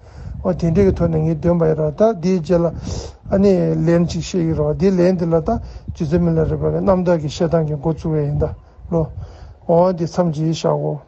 འོ་དེ་འདྲའི་གི་ཐོག་ནས་ངས་འདོན་པ་ཡིན་ར། ད་འདིའི་རྗེས་ལ་ཨ་ནི་ལན་ཅིག་བཤད་ཀྱི་རེད་བ། འདི་ལན་འདི་ལ་ད་རྗེ་བཙུན་མི་ལ་རས་པ་གི་རྣམ་དག་གི་བཤད་སྟངས་ཀྱི་འགོ་བཙུགས་པ་ཡིན་ད་ལོ། འོ་འདི་མཚམས་ཅིག་བཞག་གོ།